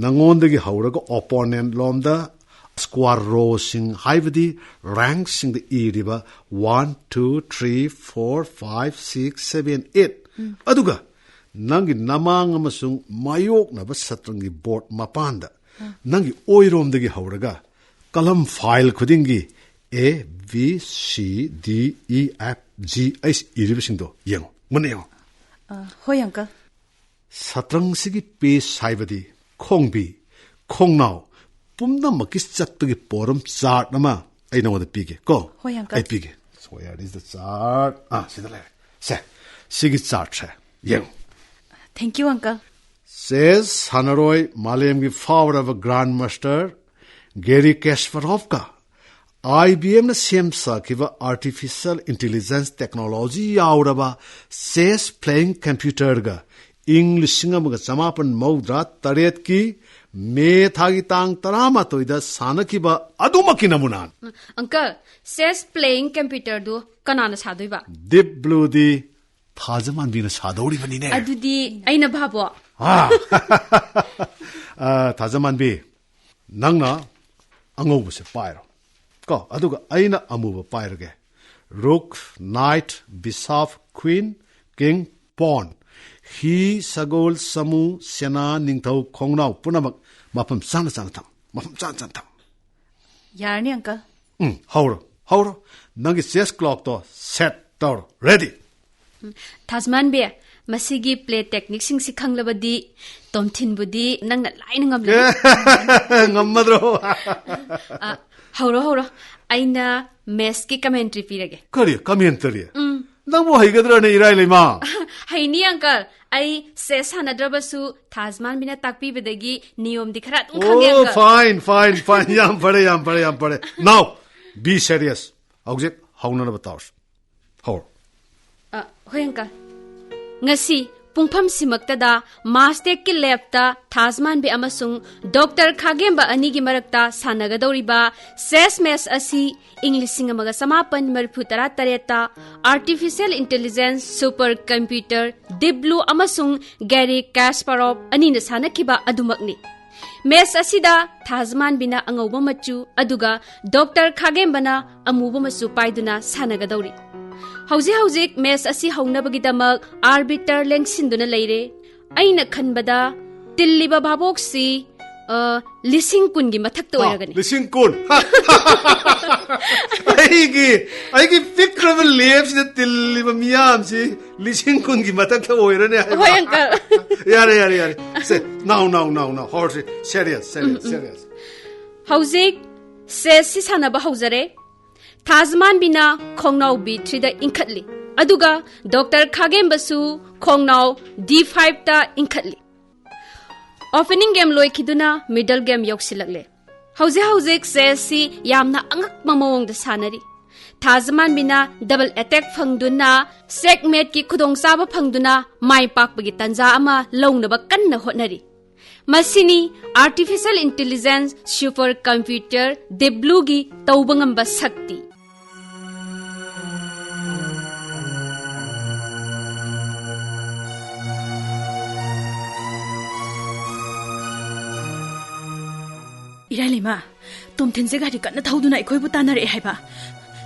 ꯅꯉꯣꯟꯗꯒꯤ ꯍꯧꯔꯒ ꯑꯣꯄꯣꯅꯦꯟꯠ ꯂꯣꯝꯗ ꯁ꯭ꯀ꯭ꯋꯥꯔ ꯔꯣꯁꯤꯡ, ꯍꯥꯏꯕꯗꯤ ꯔꯦꯡꯁꯤꯡꯗ ꯏꯔꯤꯕ one, two, three, four, five, six, seven, eight. ꯑꯗꯨꯒ ꯅꯪꯒꯤ ꯅꯃꯥꯡ ꯑꯃꯁꯨꯡ ꯃꯥꯌꯣꯛꯅꯕ ꯁꯇ꯭ꯔꯪꯒꯤ ꯕꯣꯔꯗ ꯃꯄꯥꯟꯗ ꯅꯪꯒꯤ ꯑꯣꯏꯔꯣꯝꯗꯒꯤ ꯍꯧꯔꯒ ꯀꯂꯝ ꯐꯥꯏꯜ ꯈꯨꯗꯤꯡꯒꯤ A, B, C, D, E, F, G, H ꯏꯔꯤꯕꯁꯤꯡꯗꯣ ꯌꯦꯡꯉꯨ꯫ ꯃꯨꯟꯅ ꯌꯦꯡꯉꯨ꯫ ꯑ, ꯍꯣꯏ, ꯑꯪꯀꯜ꯫ ꯁꯇ꯭ꯔꯪꯁꯤꯒꯤ ꯄꯦꯁ ꯍꯥꯏꯕꯗꯤ ꯈꯣꯡꯕꯤ, ꯈꯣꯡꯅꯥꯎ ꯄꯨꯝꯅꯃꯛꯀꯤ ꯆꯠꯄꯒꯤ ꯄꯣꯔꯝ ꯆꯥꯔꯠ ꯑꯃ ꯑꯩ ꯅꯉꯣꯟꯗ ꯄꯤꯒꯦ ꯀꯣ꯫ ꯍꯣꯏ, ꯑꯪꯀꯜ꯫ ꯑꯩ ꯄꯤꯒꯦ꯫ So, where is the chart? ꯑꯥ, ꯁꯤꯗ ꯂꯩꯔꯦ꯫ ꯁꯦ, ꯁꯤꯒꯤ ꯆꯥꯔꯠꯁꯦ ꯌꯦꯡꯉꯨ꯫ Thank you, uncle. ꯆꯦꯁ ꯁꯥꯟꯅꯔꯣꯏ, ꯃꯥꯂꯦꯝꯒꯤ ꯐꯥꯎꯔꯕ ꯒ꯭ꯔꯥꯟ ꯃꯥꯁꯇꯔ ꯒꯦꯔꯤ ꯀꯦꯁꯄꯔꯣꯐꯀ IBMꯅ ꯁꯦꯝ ꯁꯥꯈꯤꯕ artificial intelligence technology ꯌꯥꯎꯔꯕ chess playing computerꯒ ꯏꯪ ꯂꯤꯁꯤꯡ ꯑꯃꯒ ꯆꯃꯥꯄꯟ ꯃꯧꯗ꯭ꯔꯥ ꯇꯔꯦꯠꯀꯤ ꯃꯦ ꯊꯥꯒꯤ ꯇꯥꯡ ꯇꯔꯥꯃꯥꯊꯣꯏꯗ ꯁꯥꯟꯅꯈꯤꯕ ꯑꯗꯨꯃꯛꯀꯤ ꯅꯃꯨꯅꯥꯅꯤ꯫ ꯑꯪꯀꯜ, chess playing computerꯗꯨ ꯀꯅꯥꯅ ꯁꯥꯗꯣꯏꯕ? Deep Blueꯗꯤ ꯊꯥꯖꯃꯥꯟꯕꯤꯅ ꯁꯥꯗꯧꯔꯤꯕꯅꯤꯅꯦ꯫ ꯑꯗꯨꯗꯤ ꯑꯩꯅ ꯚꯥꯕꯣ? ꯑꯥ꯫ ꯑꯥ, ꯊꯥꯖꯃꯥꯟꯕꯤ, ꯅꯪꯅ ꯑꯉꯧꯕꯁꯦ ꯄꯥꯏꯔꯣ ꯀꯣ, ꯑꯗꯨꯒ ꯑꯩꯅ ꯑꯃꯨꯕ ꯄꯥꯏꯔꯒꯦ꯫ Rook, knight, bishop, queen, king, pawn, ꯍꯤ, ꯁꯒꯣꯜ, ꯁꯃꯨ, ꯁꯦꯅꯥ, ꯅꯤꯡꯊꯧ, ꯈꯣꯡꯅꯥꯎ ꯄꯨꯝꯅꯃꯛ ꯃꯐꯝ ꯆꯥꯅ ꯆꯥꯅ ꯊꯝ, ꯃꯐꯝ ꯆꯥꯅ ꯆꯥꯅ ꯊꯝ꯫ ꯌꯥꯔꯅꯤ, ꯑꯪꯀꯜ꯫ ꯎꯝ, ꯍꯧꯔꯣ, ꯍꯧꯔꯣ꯫ ꯅꯪꯒꯤ chess clockꯇꯣ set ꯇꯧꯔꯣ꯫ Ready? ꯎꯝ, ꯊꯥꯖꯃꯥꯟꯕꯤ, ꯃꯁꯤꯒꯤ play techniqueꯁꯤꯡꯁꯤ ꯈꯪꯂꯕꯗꯤ ꯇꯣꯝꯊꯤꯟꯕꯨꯗꯤ ꯅꯪꯅ ꯂꯥꯏꯅ ꯉꯝꯂꯅꯤ꯫ ꯉꯝꯃꯗ꯭ꯔꯣ? ꯑ, ꯍꯧꯔꯣ, ꯍꯧꯔꯣ꯫ ꯑꯩꯅ matchꯀꯤ commentary ꯄꯤꯔꯒꯦ꯫ ꯀꯔꯤ commentary? ꯎꯝ꯫ ꯅꯪꯕꯨ ꯍꯩꯒꯗ꯭ꯔꯅꯦ, ꯏꯔꯥꯏ ꯂꯩꯃ? ꯍꯩꯅꯤ, ꯑꯪꯀꯜ꯫ ꯑꯩ chess ꯁꯥꯟꯅꯗ꯭ꯔꯕꯁꯨ ꯊꯥꯖꯃꯥꯟꯕꯤꯅ ꯇꯥꯛꯄꯤꯕꯗꯒꯤ ꯅꯤꯌꯣꯝꯗꯤ ꯈꯔ ꯑꯗꯨꯝ ꯈꯪꯉꯦ, ꯑꯣ, ꯑꯪꯀꯜ꯫ Fine, fine, fine. ꯌꯥꯝ ꯐꯔꯦ, ꯌꯥꯝ ꯐꯔꯦ, ꯌꯥꯝ ꯐꯔꯦ꯫ Now, be serious. ꯍꯧꯖꯤꯛ ꯍꯧꯅꯅꯕ ꯇꯧꯔꯁꯤ꯫ ꯍꯧꯔꯣ꯫ ꯑ, ꯍꯣꯏ, ꯑꯪꯀꯜ꯫ ꯉꯁꯤ ꯄꯨꯡꯐꯝꯁꯤꯃꯛꯇꯗ MassTechꯀꯤ labꯇ ꯊꯥꯖꯃꯥꯟꯕꯤ ꯑꯃꯁꯨꯡ ꯗꯣꯛꯇꯔ ꯈꯥꯒꯦꯝꯕ ꯑꯅꯤꯒꯤ ꯃꯔꯛꯇ ꯁꯥꯟꯅꯒꯗꯧꯔꯤꯕ chess match ꯑꯁꯤ ꯏꯪ ꯂꯤꯁꯤꯡ ꯑꯃꯒ ꯆꯃꯥꯄꯟ ꯃꯔꯤꯐꯨ ꯇꯔꯥ ꯇꯔꯦꯠꯇ artificial intelligence super computer Deep Blue ꯑꯃꯁꯨꯡ Garry Kasparov ꯑꯅꯤꯅ ꯁꯥꯟꯅꯈꯤꯕ ꯑꯗꯨꯃꯛꯅꯤ꯫ Match ꯑꯁꯤꯗ ꯊꯥꯖꯃꯥꯟꯕꯤꯅ ꯑꯉꯧꯕ ꯃꯆꯨ ꯑꯗꯨꯒ ꯗꯣꯛꯇꯔ ꯈꯥꯒꯦꯝꯕꯅ ꯑꯃꯨꯕ ꯃꯆꯨ ꯄꯥꯏꯗꯨꯅ ꯁꯥꯟꯅꯒꯗꯧꯔꯤ꯫ ꯍꯧꯖꯤꯛ ꯍꯧꯖꯤꯛ match ꯑꯁꯤ ꯍꯧꯅꯕꯒꯤꯗꯃꯛ arbiter ꯂꯦꯡꯁꯤꯟꯗꯨꯅ ꯂꯩꯔꯦ꯫ ꯑꯩꯅ ꯈꯟꯕꯗ ꯇꯤꯜꯂꯤꯕ ꯚꯥꯕꯣꯛꯁꯤ, ꯑ, ꯂꯤꯁꯤꯡ ꯀꯨꯟꯒꯤ ꯃꯊꯛꯇ ꯑꯣꯏꯔꯒꯅꯤ꯫ ꯂꯤꯁꯤꯡ ꯀꯨꯟ? ꯑꯩꯒꯤ, ꯑꯩꯒꯤ ꯄꯤꯛꯈ꯭ꯔꯕ labꯁꯤꯗ ꯇꯤꯜꯂꯤꯕ ꯃꯤꯌꯥꯝꯁꯤ ꯂꯤꯁꯤꯡ ꯀꯨꯟꯒꯤ ꯃꯊꯛꯇ ꯑꯣꯏꯔꯅꯤ ꯍꯥꯏꯕ? ꯍꯣꯏ, ꯑꯪꯀꯜ꯫ ꯌꯥꯔꯦ, ꯌꯥꯔꯦ, ꯌꯥꯔꯦ꯫ ꯁꯦ, now, now, now, now. ꯍꯧꯔꯁꯤ꯫ Serious, serious, serious. ꯍꯧꯖꯤꯛ chessꯁꯤ ꯁꯥꯟꯅꯕ ꯍꯧꯖꯔꯦ꯫ ꯊꯥꯖꯃꯥꯟꯕꯤꯅ ꯈꯣꯡꯅꯥꯎ B threeꯗ ꯏꯟꯈꯠꯂꯤ, ꯑꯗꯨꯒ ꯗꯣꯛꯇꯔ ꯈꯥꯒꯦꯝꯕꯁꯨ ꯈꯣꯡꯅꯥꯎ D fiveꯇ ꯏꯟꯈꯠꯂꯤ꯫ Opening game ꯂꯣꯏꯈꯤꯗꯨꯅ middle game ꯌꯧꯁꯤꯜꯂꯛꯂꯦ꯫ ꯍꯧꯖꯤꯛ ꯍꯧꯖꯤꯛ ꯆꯦꯁꯁꯤ ꯌꯥꯝꯅ ꯑꯉꯛꯄ ꯃꯑꯣꯡꯗ ꯁꯥꯟꯅꯔꯤ꯫ ꯊꯥꯖꯃꯥꯟꯕꯤꯅ ꯗꯕꯜ ꯑꯦꯇꯦꯛ ꯐꯪꯗꯨꯅ ꯆꯦꯛꯃꯦꯠꯀꯤ ꯈꯨꯗꯣꯡꯆꯥꯕ ꯐꯪꯗꯨꯅ ꯃꯥꯏ ꯄꯥꯛꯄꯒꯤ ꯇꯥꯟꯖꯥ ꯑꯃ ꯂꯧꯅꯕ ꯀꯟꯅ ꯍꯣꯠꯅꯔꯤ꯫ ꯃꯁꯤꯅꯤ artificial intelligence super computer deep ꯕ꯭ꯂꯨꯒꯤ ꯇꯧꯕ ꯉꯝꯕ ꯁꯛꯇꯤ꯫ ꯏꯔꯥꯏꯂꯩꯃ, ꯇꯣꯝꯊꯤꯟꯁꯦ ꯒꯥꯔꯤ ꯀꯟꯅ ꯊꯧꯗꯨꯅ ꯑꯩꯈꯣꯏꯕꯨ ꯇꯥꯟꯅꯔꯛꯑꯦ ꯍꯥꯏꯕ꯫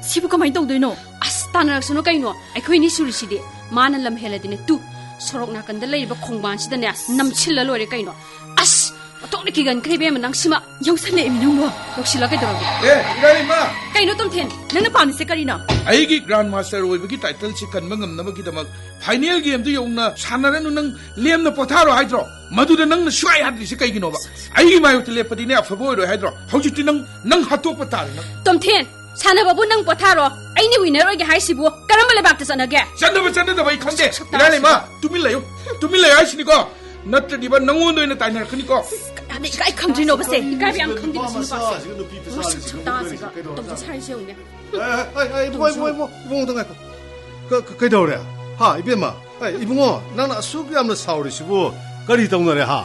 ꯁꯤꯕꯨ ꯀꯃꯥꯏꯅ ꯇꯧꯗꯣꯏꯅꯣ? ꯑꯁ, ꯇꯥꯟꯅꯔꯛꯁꯅꯨ ꯀꯩꯅꯣ, ꯑꯩꯈꯣꯏꯅꯤ ꯁꯨꯔꯤꯁꯤꯗꯤ꯫ ꯃꯥꯅ ꯂꯝ ꯍꯦꯜꯂꯗꯤꯅꯦ, ꯇꯨ, ꯁꯣꯔꯣꯛ ꯅꯥꯀꯟꯗ ꯂꯩꯔꯤꯕ ꯈꯣꯡꯕꯥꯟꯁꯤꯗꯅꯦ, ꯑꯁ, ꯅꯝꯁꯤꯜꯂ ꯂꯣꯏꯔꯦ ꯀꯩꯅꯣ꯫ ꯑꯁ, ꯑꯣꯟꯊꯣꯛꯅ ꯀꯤꯒꯟꯈ꯭ꯔꯦ ꯏꯕꯦꯝꯃ, ꯅꯪꯁꯤꯃ꯫ ꯌꯧꯁꯜꯂꯛꯑꯦꯃꯤ ꯅꯪꯕꯣ꯫ ꯌꯧꯁꯤꯜꯂ ꯀꯩꯗꯧꯔꯒꯦ? ꯑꯦ, ꯏꯔꯥꯏꯂꯩꯃ! ꯀꯩꯅꯣ ꯇꯣꯝꯊꯤꯟ, ꯅꯪꯅ ꯄꯥꯝꯃꯤꯁꯦ ꯀꯔꯤꯅꯣ? ꯑꯩꯒꯤ ꯒ꯭ꯔꯥꯟ ꯃꯥꯁꯇꯔ ꯑꯣꯏꯕꯒꯤ ꯇꯥꯏꯇꯜꯁꯤ ꯀꯟꯕ ꯉꯝꯅꯕꯒꯤꯗꯃꯛ ꯐꯥꯏꯅꯦꯜ ꯒꯦꯝꯗꯨ ꯌꯧꯅ ꯁꯥꯟꯅꯔꯅꯨ, ꯅꯪ ꯂꯦꯝꯅ ꯄꯣꯊꯥꯔꯣ ꯍꯥꯏꯗ꯭ꯔꯣ? ꯃꯗꯨꯗ ꯅꯪꯅ ꯁꯨꯛꯌꯥ ꯌꯥꯗ꯭ꯔꯤꯁꯦ ꯀꯩꯒꯤꯅꯣꯕ? ꯑꯩꯒꯤ ꯃꯥꯌꯣꯛꯇ ꯂꯦꯞꯄꯗꯤꯅꯦ ꯑꯐꯕ ꯑꯣꯏꯔꯣꯏ ꯍꯥꯏꯗ꯭ꯔꯣ? ꯍꯧꯖꯤꯛꯇꯤ ꯅꯪ, ꯅꯪ ꯍꯥꯠꯇꯣꯛꯄ ꯇꯥꯔꯦ ꯅꯪ꯫ ꯇꯣꯝꯊꯤꯟ, ꯁꯥꯟꯅꯕꯕꯨ ꯅꯪ ꯄꯣꯊꯥꯔꯣ, ꯑꯩꯅ ꯋꯤꯟꯅꯔ ꯑꯣꯏꯒꯦ ꯍꯥꯏꯁꯤꯕꯨ ꯀꯔꯝꯕ ꯂꯩꯕꯥꯛꯇ ꯆꯠꯅꯒꯦ? ꯆꯠꯅꯕ ꯆꯠꯅꯗꯕ ꯑꯩ ꯈꯪꯗꯦ꯫ ꯁꯛꯇꯥꯁꯤꯒ꯫ ꯏꯔꯥꯏꯂꯩꯃ, ꯇꯨꯃꯤꯟ ꯂꯩꯌꯨ꯫ ꯇꯨꯃꯤꯟ ꯂꯩꯌꯨ ꯍꯥꯏꯁꯤꯅꯤꯀꯣ꯫ ꯅꯠꯇ꯭ꯔꯗꯤꯕ ꯅꯪꯉꯣꯟꯗ ꯑꯣꯏꯅ ꯇꯥꯏꯅꯔꯛꯀꯅꯤꯀꯣ꯫ ꯀꯌꯥꯗ ꯏꯀꯥꯏ ꯈꯪꯗ꯭ꯔꯤꯅꯣꯕꯁꯦ? ꯏꯀꯥꯏꯕ ꯌꯥꯝ ꯈꯪꯗꯦ ꯃꯁꯤ ꯅꯨꯄꯥꯁꯦ꯫ ꯃꯁꯛ ꯁꯛꯇꯥꯁꯤꯒ ꯇꯧꯖ ꯁꯥꯔꯤꯁꯦ ꯌꯦꯡꯉꯨꯅꯦ꯫ ꯑꯦ, ꯑꯦ, ꯑꯦ, ꯏꯕꯨꯡꯉꯣ, ꯏꯕꯨꯡꯉꯣ, ꯏꯕꯨꯡꯉꯣ, ꯏꯕꯨꯡꯉꯣ, ꯑꯝꯇ ꯉꯥꯏꯈꯣ꯫ ꯀ-, ꯀ-, ꯀꯩꯗꯧꯔꯦ? ꯍꯥ, ꯏꯕꯦꯝꯃ? ꯑꯦ, ꯏꯕꯨꯡꯉꯣ, ꯅꯪꯅ ꯑꯁꯨꯛ ꯌꯥꯝꯅ ꯁꯥꯎꯔꯤꯁꯤꯕꯨ ꯀꯔꯤ ꯇꯧꯅꯔꯦ, ꯍꯥ?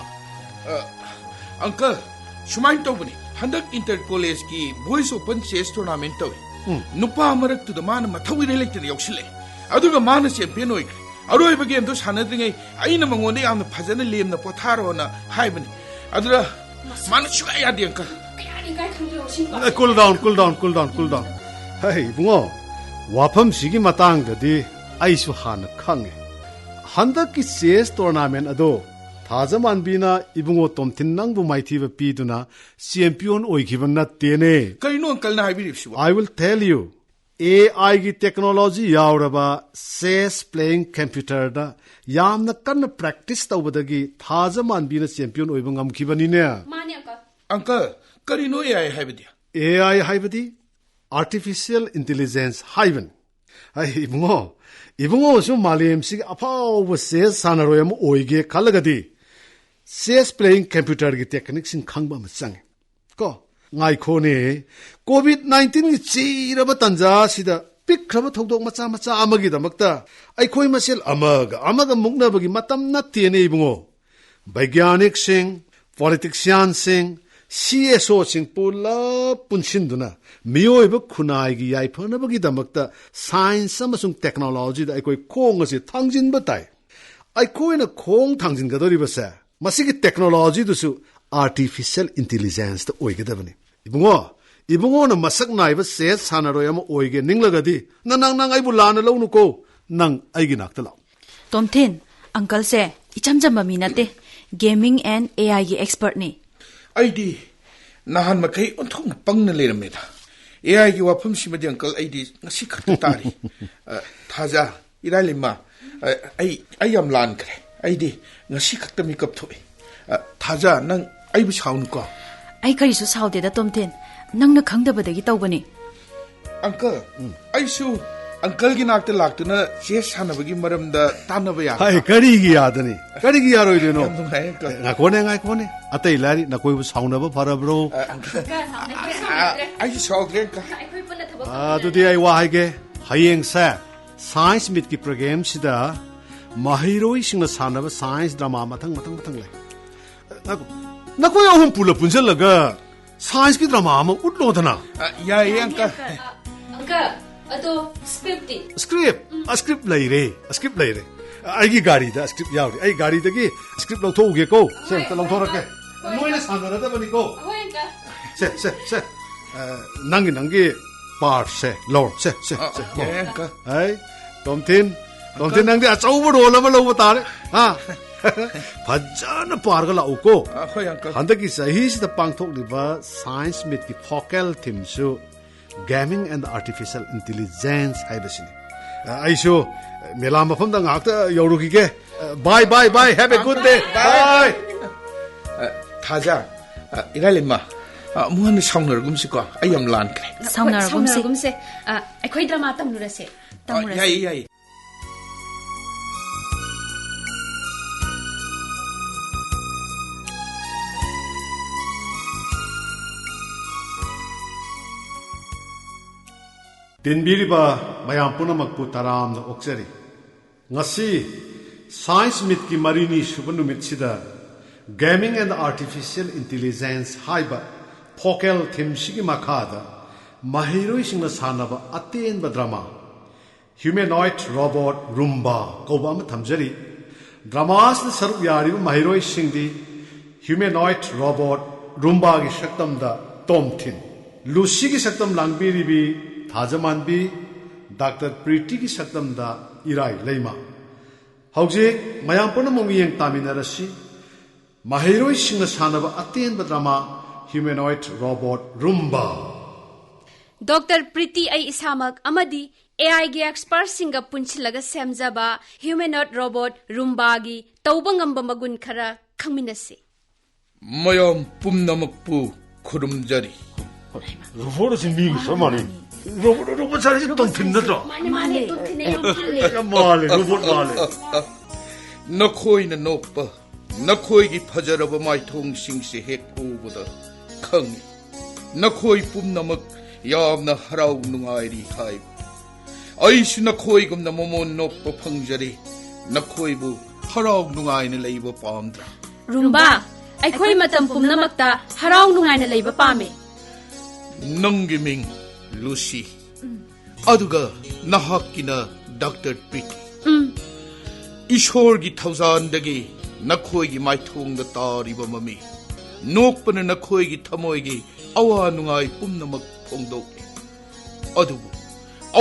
ꯑ, ꯑꯪꯀꯜ, ꯁꯨꯃꯥꯏꯅ ꯇꯧꯕꯅꯤ꯫ ꯍꯟꯗꯛ ꯏꯟꯇꯔ ꯀꯣꯂꯦꯖꯀꯤ ꯕꯣꯏꯁ ꯑꯣꯄꯟ ꯆꯦꯁ ꯇꯣꯔꯅꯥꯃꯦꯟ ꯇꯧꯏ꯫ ꯎꯝ꯫ ꯅꯨꯄꯥ ꯃꯔꯛꯇꯨꯗ ꯃꯥꯅ ꯃꯊꯧ ꯏꯔꯩ ꯂꯩꯇꯅ ꯌꯥꯎꯁꯤꯜꯂꯛꯑꯦ꯫ ꯑꯗꯨꯒ ꯃꯥꯅ ꯆꯦꯝꯄꯤꯌꯟ ꯑꯣꯏꯈ꯭ꯔꯦ꯫ ꯑꯔꯣꯏꯕ ꯒꯦꯝꯗꯣ ꯁꯥꯟꯅꯗ꯭ꯔꯤꯉꯩ ꯑꯩꯅ ꯃꯉꯣꯟꯗ ꯌꯥꯝꯅ ꯐꯖꯅ ꯂꯦꯝꯅ ꯄꯣꯊꯥꯔꯣꯅ ꯍꯥꯏꯕꯅꯤ꯫ ꯑꯗꯨꯗ ꯃꯥꯅ ꯁꯨꯡꯌꯥ ꯌꯥꯗꯦ, ꯑꯪꯀꯜ꯫ ꯀꯌꯥꯗꯤ ꯏꯀꯥꯏ ꯈꯪꯗ꯭ꯔꯣ ꯁꯤ ꯅꯨꯄꯥꯁꯦ? ꯑꯦ, cool down, cool down, cool down, cool down. ꯍꯩ, ꯏꯕꯨꯡꯉꯣ, ꯋꯥꯐꯝꯁꯤꯒꯤ ꯃꯇꯥꯡꯗꯗꯤ ꯑꯩꯁꯨ ꯍꯥꯟꯅ ꯈꯪꯉꯦ꯫ ꯍꯟꯗꯛꯀꯤ ꯆꯦꯁ ꯇꯣꯔꯅꯥꯃꯦꯟ ꯑꯗꯣ ꯊꯥꯖꯃꯥꯟꯕꯤꯅ ꯏꯕꯨꯡꯉꯣ ꯇꯣꯝꯊꯤꯟ ꯅꯪꯕꯨ ꯃꯥꯏꯊꯤꯕ ꯄꯤꯗꯨꯅ ꯆꯦꯝꯄꯤꯌꯟ ꯑꯣꯏꯈꯤꯕ ꯅꯠꯇꯦꯅꯦ꯫ ꯀꯔꯤꯅꯣ ꯑꯪꯀꯜꯅ ꯍꯥꯏꯕꯤꯔꯤꯕꯁꯤꯕꯣ? I will tell you. ꯑꯦ ꯑꯥꯏꯒꯤ ꯇꯦꯛꯅꯣꯂꯣꯖꯤ ꯌꯥꯎꯔꯕ ꯆꯦꯁ ꯄ꯭ꯂꯦꯌꯤꯡ ꯀꯝꯄ꯭ꯌꯨꯇꯔꯗ ꯌꯥꯝꯅ ꯀꯟꯅ ꯄ꯭ꯔꯦꯛꯇꯤꯁ ꯇꯧꯕꯗꯒꯤ ꯊꯥꯖꯃꯥꯟꯕꯤꯅ ꯆꯦꯝꯄꯤꯌꯟ ꯑꯣꯏꯕ ꯉꯝꯈꯤꯕꯅꯤꯅꯦ꯫ ꯃꯥꯅꯦ, ꯑꯪꯀꯜ꯫ ꯑꯪꯀꯜ, ꯀꯔꯤꯅꯣ ꯑꯦ ꯑꯥꯏ ꯍꯥꯏꯕꯗꯤ? ꯑꯦ ꯑꯥꯏ ꯍꯥꯏꯕꯗꯤ ꯑꯥꯔꯇꯤꯐꯤꯁꯤꯌꯦꯜ ꯏꯟꯇꯦꯂꯤꯖꯦꯟꯁ ꯍꯥꯏꯕꯅꯤ꯫ ꯑꯩ ꯏꯕꯨꯡꯉꯣ, ꯏꯕꯨꯡꯉꯣꯁꯨ ꯃꯥꯂꯦꯝꯁꯤꯒꯤ ꯑꯐꯥꯎꯕ ꯆꯦꯁ ꯁꯥꯟꯅꯔꯣꯏ ꯑꯃ ꯑꯣꯏꯒꯦ ꯈꯜꯂꯒꯗꯤ ꯆꯦꯁ ꯄ꯭ꯂꯦꯌꯤꯡ ꯀꯝꯄ꯭ꯌꯨꯇꯔꯒꯤ ꯇꯦꯛꯅꯤꯛꯁꯤꯡ ꯈꯪꯕ ꯑꯃ ꯆꯪꯉꯤ꯫ ꯀꯣ, ꯉꯥꯏꯈꯣꯅꯦ, ꯀꯣꯚꯤꯗ ꯅꯥꯏꯟꯇꯤꯟꯒꯤ ꯆꯤꯔꯕ ꯇꯥꯟꯖꯥ ꯑꯁꯤꯗ ꯄꯤꯛꯈ꯭ꯔꯕ ꯊꯧꯗꯣꯛ ꯃꯆꯥ ꯃꯆꯥ ꯑꯃꯒꯤꯗꯃꯛꯇ ꯑꯩꯈꯣꯏ ꯃꯁꯦꯜ ꯑꯃꯒ ꯑꯃꯒ ꯃꯨꯛꯅꯕꯒꯤ ꯃꯇꯝ ꯅꯠꯇꯦꯅꯦ, ꯏꯕꯨꯡꯉꯣ꯫ ꯕꯩꯒ꯭ꯌꯥꯅꯤꯛꯁꯤꯡ, ꯄꯣꯂꯤꯇꯤꯛꯁꯤꯌꯥꯟꯁꯤꯡ, ꯁꯤ ꯑꯦꯁ ꯑꯣꯁꯤꯡ ꯄꯨꯂꯞ ꯄꯨꯟꯁꯤꯟꯗꯨꯅ ꯃꯤꯑꯣꯏꯕ ꯈꯨꯟꯅꯥꯏꯒꯤ ꯌꯥꯏꯐꯅꯕꯒꯤꯗꯃꯛꯇ ꯁꯥꯏꯟꯁ ꯑꯃꯁꯨꯡ ꯇꯦꯛꯅꯣꯂꯣꯖꯤꯗ ꯑꯩꯈꯣꯏ ꯈꯣꯡ ꯑꯁꯤ ꯊꯥꯡꯖꯤꯟꯕ ꯇꯥꯏ꯫ ꯑꯩꯈꯣꯏꯅ ꯈꯣꯡ ꯊꯥꯡꯖꯤꯟꯒꯗꯧꯔꯤꯕꯁꯦ ꯃꯁꯤꯒꯤ ꯇꯦꯛꯅꯣꯂꯣꯖꯤꯗꯨꯁꯨ ꯑꯥꯔꯇꯤꯐꯤꯁꯤꯌꯦꯜ ꯏꯟꯇꯤꯂꯤꯖꯦꯟꯁꯇ ꯑꯣꯏꯒꯗꯕꯅꯤ꯫ ꯏꯕꯨꯡꯉꯣ, ꯏꯕꯨꯡꯉꯣꯅ ꯃꯁꯛ ꯅꯥꯏꯕ ꯆꯦꯁ ꯁꯥꯟꯅꯔꯣꯏ ꯑꯃ ꯑꯣꯏꯒꯦ ꯅꯤꯡꯂꯒꯗꯤ, ꯅ-, ꯅꯪ, ꯅꯪ ꯑꯩꯕꯨ ꯂꯥꯟꯅ ꯂꯧꯅꯨꯀꯣ꯫ ꯅꯪ ꯑꯩꯒꯤ ꯅꯥꯛꯇ ꯂꯥꯛꯑꯣ꯫ ꯇꯣꯝꯊꯤꯟ, ꯑꯪꯀꯜꯁꯦ ꯏꯆꯝ ꯆꯝꯕ ꯃꯤ ꯅꯠꯇꯦ꯫ Gaming and A I ꯒꯤ expertꯅꯤ꯫ ꯑꯩꯗꯤ ꯅꯍꯥꯟ ꯃꯈꯩ ꯑꯣꯟꯊꯣꯛꯅ ꯄꯪꯅ ꯂꯩꯔꯝꯃꯦꯗ꯫ ꯑꯦ ꯑꯥꯏꯒꯤ ꯋꯥꯐꯝꯁꯤꯃꯗꯤ, ꯑꯪꯀꯜ, ꯑꯩꯗꯤ ꯉꯁꯤ ꯈꯛꯇ ꯇꯥꯔꯤ꯫ ꯑ, ꯊꯥꯖ, ꯏꯔꯥꯏꯂꯩꯃ, ꯑ, ꯑꯩ, ꯑꯩ ꯌꯥꯝ ꯂꯥꯟꯈ꯭ꯔꯦ꯫ ꯑꯩꯗꯤ ꯉꯁꯤ ꯈꯛꯇ ꯃꯤꯀꯞ ꯊꯣꯛꯏ꯫ ꯑ, ꯊꯥꯖ, ꯅꯪ ꯑꯩꯕꯨ ꯁꯥꯎꯅꯨꯀꯣ꯫ ꯑꯩ ꯀꯔꯤꯁꯨ ꯁꯥꯎꯗꯦꯗ, ꯇꯣꯝꯊꯤꯟ꯫ ꯅꯪꯅ ꯈꯪꯗꯕꯗꯒꯤ ꯇꯧꯕꯅꯤ꯫ ꯑꯪꯀꯜ, ꯎꯝ꯫ ꯑꯩꯁꯨ ꯑꯪꯀꯜꯒꯤ ꯅꯥꯛꯇ ꯂꯥꯛꯇꯨꯅ ꯆꯦꯁ ꯁꯥꯟꯅꯕꯒꯤ ꯃꯔꯝꯗ ꯇꯥꯟꯅꯕ ꯌꯥꯒꯗ꯭ꯔꯥ? ꯍꯥꯏ, ꯀꯔꯤꯒꯤ ꯌꯥꯗꯅꯤ? ꯀꯔꯤꯒꯤ ꯌꯥꯔꯣꯏꯗꯣꯏꯅꯣ? ꯌꯥꯝ ꯅꯨꯡꯉꯥꯏ, ꯑꯪꯀꯜ꯫ ꯑꯦ, ꯉꯥꯏꯈꯣꯅꯦ, ꯉꯥꯏꯈꯣꯅꯦ꯫ ꯑꯇꯩ ꯂꯥꯏꯔꯤ, ꯅꯈꯣꯏꯕꯨ ꯁꯥꯎꯅꯕ ꯐꯔꯕ꯭ꯔꯣ? ꯑ, ꯑꯪꯀꯜ꯫ ꯑꯪꯀꯜ, ꯑꯩꯈꯣꯏ ꯑ, ꯁꯥꯎꯅꯗ꯭ꯔꯦ꯫ ꯑꯩꯁꯨ ꯁꯥꯎꯗ꯭ꯔꯦ, ꯑꯪꯀꯜ꯫ ꯑꯩꯈꯣꯏ ꯄꯨꯟꯅ ꯊꯕꯛ ꯑ, ꯇꯧꯃꯤꯟꯅꯔꯦ꯫ ꯑꯗꯨꯗꯤ ꯑꯩ ꯋꯥ ꯍꯥꯏꯒꯦ꯫ ꯍꯌꯦꯡꯁꯦ ꯁꯥꯏꯟꯁ ꯃꯤꯠꯀꯤ ꯄ꯭ꯔꯣꯒ꯭ꯔꯥꯝꯁꯤꯗ ꯃꯍꯩꯔꯣꯏꯁꯤꯡꯅ ꯁꯥꯟꯅꯕ ꯁꯥꯏꯟꯁ ꯗ꯭ꯔꯃꯥ ꯃꯊꯪ, ꯃꯊꯪ, ꯃꯊꯪ ꯂꯩ꯫ ꯉꯥꯏꯈꯣ, ꯅꯈꯣꯏ ꯑꯍꯨꯝ ꯄꯨꯂꯞ ꯄꯨꯟꯁꯤꯜꯂꯒ ꯁꯥꯏꯟꯁꯀꯤ ꯗ꯭ꯔꯃꯥ ꯑꯃ ꯎꯠꯂꯣꯗꯅ꯫ ꯑ, ꯌꯥꯏꯌꯦ, ꯌꯥꯏꯌꯦ, ꯑꯪꯀꯜ꯫ ꯑꯪꯀꯜ꯫ ꯑ, ꯑꯪꯀꯜ, ꯑꯗꯣ ꯁꯀ꯭ꯔꯤꯞꯇꯤ? ꯁꯀ꯭ꯔꯤꯞ? ꯎꯝ꯫ ꯑ, ꯁꯀ꯭ꯔꯤꯞ ꯂꯩꯔꯦ, ꯑ, ꯁꯀ꯭ꯔꯤꯞ ꯂꯩꯔꯦ꯫ ꯑ, ꯑꯩꯒꯤ ꯒꯥꯔꯤꯗ ꯁꯀ꯭ꯔꯤꯞ ꯌꯥꯎꯔꯤ꯫ ꯑꯩ ꯒꯥꯔꯤꯗꯒꯤ ꯁꯀ꯭ꯔꯤꯞ ꯂꯧꯊꯣꯛꯎꯒꯦꯀꯣ꯫ ꯁꯦ, ꯍꯣꯏ, ꯑꯝꯇ ꯂꯧꯊꯣꯔꯛꯀꯦ꯫ ꯍꯣꯏ, ꯍꯣꯏ꯫ ꯅꯣꯏꯅ ꯁꯥꯟꯅꯔꯗꯕꯅꯤꯀꯣ꯫ ꯍꯣꯏ, ꯑꯪꯀꯜ꯫ ꯁꯦ, ꯁꯦ, ꯁꯦ꯫ ꯑ, ꯅꯪꯒꯤ, ꯅꯪꯒꯤ ꯄꯥꯔꯠꯁꯦ ꯂꯧꯔꯣ꯫ ꯁꯦ, ꯁꯦ, ꯑ, ꯁꯦ, ꯂꯧꯔꯣ꯫ ꯌꯥꯏꯌꯦ, ꯑꯪꯀꯜ꯫ ꯑꯩ, ꯇꯣꯝꯊꯤꯟ, ꯇꯣꯝꯊꯤꯟ, ꯑꯪꯀꯜ꯫ ꯅꯪꯗꯤ ꯑꯆꯧꯕ ꯔꯣꯜ ꯑꯃ ꯂꯧꯕ ꯇꯥꯔꯦ꯫ ꯍꯥ? ꯐꯖꯅ ꯄꯥꯔꯒ ꯂꯥꯛꯎꯀꯣ꯫ ꯑ, ꯍꯣꯏ, ꯑꯪꯀꯜ꯫ ꯍꯟꯗꯛꯀꯤ ꯆꯍꯤꯁꯤꯗ ꯄꯥꯡꯊꯣꯛꯂꯤꯕ ꯁꯥꯏꯟꯁ ꯃꯤꯠꯀꯤ focal ꯊꯤꯝꯁꯨ Gaming and Artificial Intelligence ꯍꯥꯏꯕꯁꯤꯅꯤ꯫ ꯑ, ꯑꯩꯁꯨ ꯃꯦꯂꯥ ꯃꯐꯝꯗ ꯉꯥꯏꯍꯥꯛꯇ ꯌꯧꯔꯨꯈꯤꯒꯦ꯫ ꯑ, bye, bye, bye. Have a good day. Bye. Bye. ꯑ, ꯊꯥꯖ, ꯑ, ꯏꯔꯥꯏꯂꯩꯃ, ꯑ, ꯑꯃꯨꯛ ꯍꯟꯅ ꯁꯥꯎꯅꯔꯒꯨꯝꯁꯤꯀꯣ꯫ ꯑꯩ ꯌꯥꯝ ꯂꯥꯟꯈ꯭ꯔꯦ꯫ ꯁꯥꯎꯅꯔꯒꯨꯝꯁꯤ꯫ ꯁꯥꯎꯅꯔꯒꯨꯝꯁꯦ꯫ ꯑ, ꯑꯩꯈꯣꯏ ꯗ꯭ꯔꯃꯥ ꯇꯝꯂꯨꯔꯁꯦ꯫ ꯑ, ꯇꯝꯃꯨꯔꯁꯤ꯫ ꯌꯥꯏꯌꯦ, ꯌꯥꯏꯌꯦ꯫ ꯇꯤꯟꯕꯤꯔꯤꯕ ꯃꯌꯥꯝ ꯄꯨꯝꯅꯃꯛꯄꯨ ꯇꯔꯥꯝꯅ ꯑꯣꯛꯆꯔꯤ꯫ ꯉꯁꯤ Science Meetꯀꯤ ꯃꯔꯤꯅꯤ ꯁꯨꯕ ꯅꯨꯃꯤꯠꯁꯤꯗ Gaming and Artificial Intelligence ꯍꯥꯏꯕ focal themeꯁꯤꯒꯤ ꯃꯈꯥꯗ ꯃꯍꯩꯔꯣꯏꯁꯤꯡꯅ ꯁꯥꯟꯅꯕ ꯑꯇꯦꯟꯕ drama Humanoid Robot Roomba ꯀꯧꯕ ꯑꯃ ꯊꯝꯖꯔꯤ꯫ Dramaꯁꯤꯗ ꯁꯔꯨꯛ ꯌꯥꯔꯤꯕ ꯃꯍꯩꯔꯣꯏꯁꯤꯡꯗꯤ Humanoid Robot Roombaꯒꯤ ꯁꯛꯇꯝꯗ ꯇꯣꯝꯊꯤꯟ, ꯂꯨꯁꯤꯒꯤ ꯁꯛꯇꯝ ꯂꯥꯡꯕꯤꯔꯤꯕꯤ ꯊꯥꯖꯃꯥꯟꯕꯤ, ꯗꯥꯛꯇꯔ ꯄ꯭ꯔꯤꯇꯤꯒꯤ ꯁꯛꯇꯝꯗ ꯏꯔꯥꯏ ꯂꯩꯃ꯫ ꯍꯧꯖꯤꯛ ꯃꯌꯥꯝ ꯄꯨꯝꯅꯃꯛ ꯃꯤꯠꯌꯦꯡ ꯇꯥꯃꯤꯟꯅꯔꯁꯤ꯫ ꯃꯍꯩꯔꯣꯏꯁꯤꯡꯅ ꯁꯥꯟꯅꯕ ꯑꯇꯦꯟꯕ drama Humanoid Robot Roomba꯫ Doctor Preeti, ꯑꯩ ꯏꯁꯥꯃꯛ ꯑꯃꯗꯤ AIꯒꯤ expertꯁꯤꯡꯒ ꯄꯨꯟꯁꯤꯜꯂꯒ ꯁꯦꯝꯖꯕ Humanoid Robot Roombaꯒꯤ ꯇꯧꯕ ꯉꯝꯕ ꯃꯒꯨꯟ ꯈꯔ ꯈꯪꯃꯤꯟꯅꯁꯤ꯫ ꯃꯌꯥꯝ ꯄꯨꯝꯅꯃꯛꯄꯨ ꯈꯨꯔꯨꯝꯖꯔꯤ꯫ ꯔꯣꯕꯣꯠ ꯑꯁꯤ ꯃꯤꯒ ꯆꯞ ꯃꯥꯟꯅꯩ꯫ ꯔꯣꯕꯣꯠ, ꯔꯣꯕꯣꯠ ꯁꯥꯔꯤꯁꯤ ꯇꯣꯝꯊꯤꯟ ꯅꯠꯇ꯭ꯔꯣ? ꯃꯥꯅꯦ, ꯃꯥꯅꯦ, ꯇꯣꯝꯊꯤꯟꯅꯦ, ꯌꯥꯝ ꯊꯤꯜꯂꯦ꯫ ꯌꯥꯝ ꯃꯥꯜꯂꯦ, ꯔꯣꯕꯣꯠ ꯃꯥꯜꯂꯦ꯫ ꯅꯈꯣꯏꯅ ꯅꯣꯛꯄ, ꯅꯈꯣꯏꯒꯤ ꯐꯖꯔꯕ ꯃꯥꯏꯊꯣꯡꯁꯤꯡꯁꯦ ꯍꯦꯛ ꯎꯕꯗ ꯈꯪꯏ, ꯅꯈꯣꯏ ꯄꯨꯝꯅꯃꯛ ꯌꯥꯝꯅ ꯍꯔꯥꯎ ꯅꯨꯡꯉꯥꯏꯔꯤ ꯍꯥꯏꯕ꯫ ꯑꯩꯁꯨ ꯅꯈꯣꯏꯒꯨꯝꯅ ꯃꯃꯣꯟ ꯅꯣꯛꯄ ꯐꯪꯖꯔꯤ꯫ ꯅꯈꯣꯏꯕꯨ ꯍꯔꯥꯎ ꯅꯨꯡꯉꯥꯏꯅ ꯂꯩꯕ ꯄꯥꯝꯗ꯭ꯔꯥ? ꯔꯨꯝꯕꯥ, ꯑꯩꯈꯣꯏ ꯃꯇꯝ ꯄꯨꯝꯅꯃꯛꯇ ꯍꯔꯥꯎ ꯅꯨꯡꯉꯥꯏꯅ ꯂꯩꯕ ꯄꯥꯝꯃꯤ꯫ ꯅꯪꯒꯤ ꯃꯤꯡ ꯂꯨꯁꯤ꯫ ꯑꯗꯨꯒ ꯅꯍꯥꯛꯀꯤꯅ ꯗꯥꯛꯇꯔ ꯄ꯭ꯔꯤꯇꯤ꯫ ꯎꯝ꯫ ꯏꯁꯣꯔꯒꯤ ꯊꯧꯖꯥꯟꯗꯒꯤ ꯅꯈꯣꯏꯒꯤ ꯃꯥꯏꯊꯣꯡꯗ ꯇꯥꯔꯤꯕ ꯃꯃꯤ ꯅꯣꯛꯄꯅ ꯅꯈꯣꯏꯒꯤ ꯊꯃꯣꯏꯒꯤ ꯑꯋꯥ ꯅꯨꯡꯉꯥꯏ ꯄꯨꯝꯅꯃꯛ ꯐꯣꯡꯗꯣꯛꯂꯤ꯫ ꯑꯗꯨꯕꯨ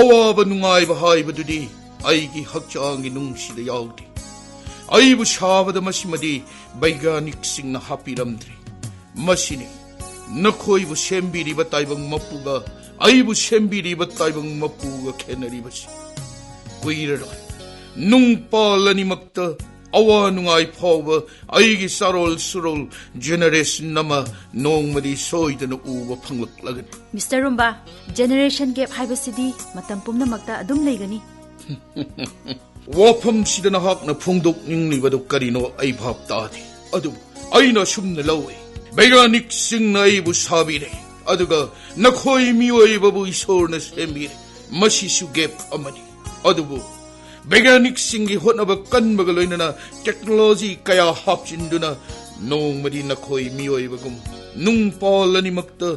ꯑꯋꯥꯕ ꯅꯨꯡꯉꯥꯏꯕ ꯍꯥꯏꯕꯗꯨꯗꯤ ꯑꯩꯒꯤ ꯍꯛꯆꯥꯡꯒꯤ ꯅꯨꯡꯁꯤꯗ ꯌꯥꯎꯗꯦ꯫ ꯑꯩꯕꯨ ꯁꯥꯕꯗ ꯃꯁꯤꯃꯗꯤ ꯕꯩꯒ꯭ꯌꯥꯅꯤꯛꯁꯤꯡꯅ ꯍꯥꯞꯄꯤꯔꯝꯗ꯭ꯔꯤ꯫ ꯃꯁꯤꯅꯤ ꯅꯈꯣꯏꯕꯨ ꯁꯦꯝꯕꯤꯔꯤꯕ ꯇꯥꯏꯕꯪ ꯃꯄꯨꯒ ꯑꯩꯕꯨ ꯁꯦꯝꯕꯤꯔꯤꯕ ꯇꯥꯏꯕꯪ ꯃꯄꯨꯒ ꯈꯦꯠꯅꯔꯤꯕꯁꯤ꯫ ꯀꯨꯏꯔꯔꯣꯏ ꯅꯨꯡꯄꯥꯜ ꯑꯅꯤꯃꯛꯇ ꯑꯋꯥ ꯅꯨꯡꯉꯥꯏ ꯐꯥꯎꯕ ꯑꯩꯒꯤ ꯆꯥꯔꯣꯜ ꯁꯨꯔꯣꯜ generation ꯑꯃ ꯅꯣꯡꯃꯗꯤ ꯁꯣꯏꯗꯅ ꯎꯕ ꯐꯪꯂꯛꯂꯒꯅꯤ꯫ ꯃꯤꯁꯇꯔ ꯔꯨꯝꯕꯥ, generation gap ꯍꯥꯏꯕꯁꯤꯗꯤ ꯃꯇꯝ ꯄꯨꯝꯅꯃꯛꯇ ꯑꯗꯨꯝ ꯂꯩꯒꯅꯤ꯫ ꯋꯥꯐꯝꯁꯤꯗ ꯅꯍꯥꯛꯅ ꯐꯣꯡꯗꯣꯛꯅꯤꯡꯂꯤꯕꯗꯨ ꯀꯔꯤꯅꯣ ꯑꯩ ꯚꯥꯞ ꯇꯥꯗꯦ꯫ ꯑꯗꯨꯕꯨ ꯑꯩꯅ ꯑꯁꯨꯝꯅ ꯂꯧꯏ, ꯕꯩꯒ꯭ꯌꯥꯅꯤꯛꯁꯤꯡꯅ ꯑꯩꯕꯨ ꯁꯥꯕꯤꯔꯦ, ꯑꯗꯨꯒ ꯅꯈꯣꯏ ꯃꯤꯑꯣꯏꯕꯕꯨ ꯏꯁꯣꯔꯅ ꯁꯦꯝꯕꯤꯔꯦ꯫ ꯃꯁꯤꯁꯨ ꯒꯦꯞ ꯑꯃꯅꯤ꯫ ꯑꯗꯨꯕꯨ ꯕꯩꯒ꯭ꯌꯥꯅꯤꯛꯁꯤꯡꯒꯤ ꯍꯣꯠꯅꯕ ꯀꯟꯕꯒ ꯂꯣꯏꯅꯅ ꯇꯦꯛꯅꯣꯂꯣꯖꯤ ꯀꯌꯥ ꯍꯥꯞꯆꯤꯟꯗꯨꯅ ꯅꯣꯡꯃꯗꯤ ꯅꯈꯣꯏ ꯃꯤꯑꯣꯏꯕꯒꯨꯝ ꯅꯨꯡ ꯄꯥꯜ ꯑꯅꯤꯃꯛꯇ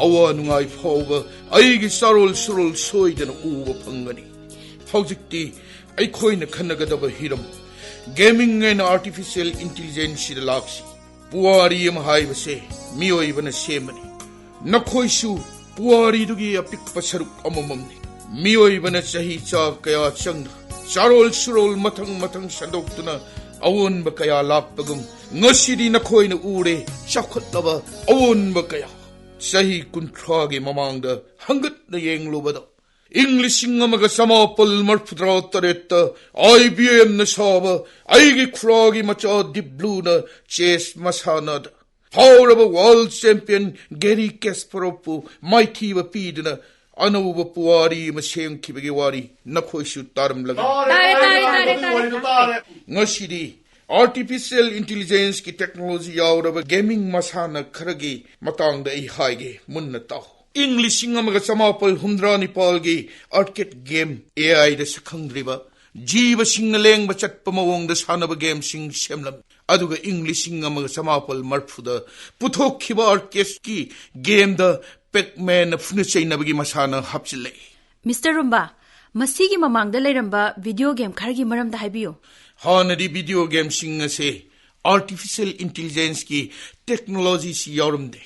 ꯑꯋꯥ ꯅꯨꯡꯉꯥꯏ ꯐꯥꯎꯕ ꯑꯩꯒꯤ ꯆꯥꯔꯣꯜ ꯁꯨꯔꯣꯜ ꯁꯣꯏꯗꯅ ꯎꯕ ꯐꯪꯒꯅꯤ꯫ ꯍꯧꯖꯤꯛꯇꯤ ꯑꯩꯈꯣꯏꯅ ꯈꯟꯅꯒꯗꯕ ꯍꯤꯔꯝ Gaming and Artificial Intelligenceꯁꯤꯗ ꯂꯥꯛꯁꯤ꯫ ꯄꯨꯋꯥꯔꯤ ꯑꯃ ꯍꯥꯏꯕꯁꯦ ꯃꯤꯑꯣꯏꯕꯅ ꯁꯦꯝꯕꯅꯤ꯫ ꯅꯈꯣꯏꯁꯨ ꯄꯨꯋꯥꯔꯤꯗꯨꯒꯤ ꯑꯄꯤꯛꯄ ꯁꯔꯨꯛ ꯑꯃꯃꯝꯅꯤ꯫ ꯃꯤꯑꯣꯏꯕꯅ ꯆꯍꯤ ꯆꯥ ꯀꯌꯥ ꯆꯪꯅ ꯆꯥꯔꯣꯜ ꯁꯨꯔꯣꯜ ꯃꯊꯪ ꯃꯊꯪ ꯁꯟꯗꯣꯛꯇꯨꯅ ꯑꯑꯣꯟꯕ ꯀꯌꯥ ꯂꯥꯛꯄꯒꯨꯝ, ꯉꯁꯤꯗꯤ ꯅꯈꯣꯏꯅ ꯎꯔꯦ, ꯆꯥꯎꯈꯠꯂꯕ ꯑꯑꯣꯟꯕ ꯀꯌꯥ꯫ ꯆꯍꯤ ꯀꯨꯟꯊ꯭ꯔꯥꯒꯤ ꯃꯃꯥꯡꯗ ꯍꯪꯒꯠꯅ ꯌꯦꯡꯂꯨꯕꯗ, ꯏꯪ ꯂꯤꯁꯤꯡ ꯑꯃꯒ ꯆꯃꯥꯄꯜ ꯃꯔꯐꯨꯇꯔꯥ ꯇꯔꯦꯠꯇ IBMꯅ ꯁꯥꯕ ꯑꯩꯒꯤ ꯈꯨꯔꯥꯒꯤ ꯃꯆꯥ ꯗꯤꯞ ꯕ꯭ꯂꯨꯅ ꯆꯦꯁ ꯃꯁꯥꯟꯅꯗ ꯐꯥꯎꯔꯕ ꯋꯥꯔꯜꯗ ꯆꯦꯝꯄꯤꯌꯟ ꯒꯦꯔꯤ ꯀꯦꯁꯄꯔꯣꯞꯄꯨ ꯃꯥꯏꯊꯤꯕ ꯄꯤꯗꯨꯅ ꯑꯅꯧꯕ ꯄꯨꯋꯥꯔꯤ ꯑꯃ ꯁꯦꯝꯈꯤꯕꯒꯤ ꯋꯥꯔꯤ ꯅꯈꯣꯏꯁꯨ ꯇꯥꯔꯝꯂꯒꯅꯤ꯫ ꯇꯥꯔꯦ, ꯇꯥꯔꯦ, ꯇꯥꯔꯦ, ꯇꯥꯔꯦ, ꯇꯥꯔꯦ꯫ ꯉꯁꯤꯗꯤ Artificial Intelligenceꯀꯤ ꯇꯦꯛꯅꯣꯂꯣꯖꯤ ꯌꯥꯎꯔꯕ ꯒꯦꯃꯤꯡ ꯃꯁꯥꯟꯅ ꯈꯔꯒꯤ ꯃꯇꯥꯡꯗ ꯑꯩ ꯍꯥꯏꯒꯦ, ꯃꯨꯟꯅ ꯇꯥꯎ꯫ ꯏꯪ ꯂꯤꯁꯤꯡ ꯑꯃꯒ ꯆꯃꯥꯄꯜ ꯍꯨꯝꯗ꯭ꯔꯥ ꯅꯤꯄꯥꯜꯒꯤ ꯑꯥꯔꯀꯦꯗ ꯒꯦꯝ AIꯗ ꯁꯛꯈꯪꯗ꯭ꯔꯤꯕ ꯖꯤꯕꯁꯤꯡꯅ ꯂꯦꯡꯕ ꯆꯠꯄ ꯃꯑꯣꯡꯗ ꯁꯥꯟꯅꯕ ꯒꯦꯝꯁꯤꯡ ꯁꯦꯝꯂꯝꯃꯤ꯫ ꯑꯗꯨꯒ ꯏꯪ ꯂꯤꯁꯤꯡ ꯑꯃꯒ ꯆꯃꯥꯄꯜ ꯃꯔꯐꯨꯗ ꯄꯨꯊꯣꯛꯈꯤꯕ ꯑꯥꯔꯀꯦꯗꯀꯤ ꯒꯦꯝꯗ ꯄꯦꯛꯃꯦꯟꯅ ꯐꯨꯅ ꯆꯩꯅꯕꯒꯤ ꯃꯁꯥꯟꯅ ꯍꯥꯞꯆꯤꯜꯂꯛꯏ꯫ ꯃꯤꯁꯇꯔ ꯔꯨꯝꯕꯥ, ꯃꯁꯤꯒꯤ ꯃꯃꯥꯡꯗ ꯂꯩꯔꯝꯕ ꯚꯤꯗꯤꯑꯣ ꯒꯦꯝ ꯈꯔꯒꯤ ꯃꯔꯝꯗ ꯍꯥꯏꯕꯤꯌꯨ꯫ ꯍꯥꯟꯅꯗꯤ ꯚꯤꯗꯤꯑꯣ ꯒꯦꯝꯁꯤꯡ ꯑꯁꯦ Artificial Intelligenceꯀꯤ ꯇꯦꯛꯅꯣꯂꯣꯖꯤꯁꯤ ꯌꯥꯎꯔꯝꯗꯦ꯫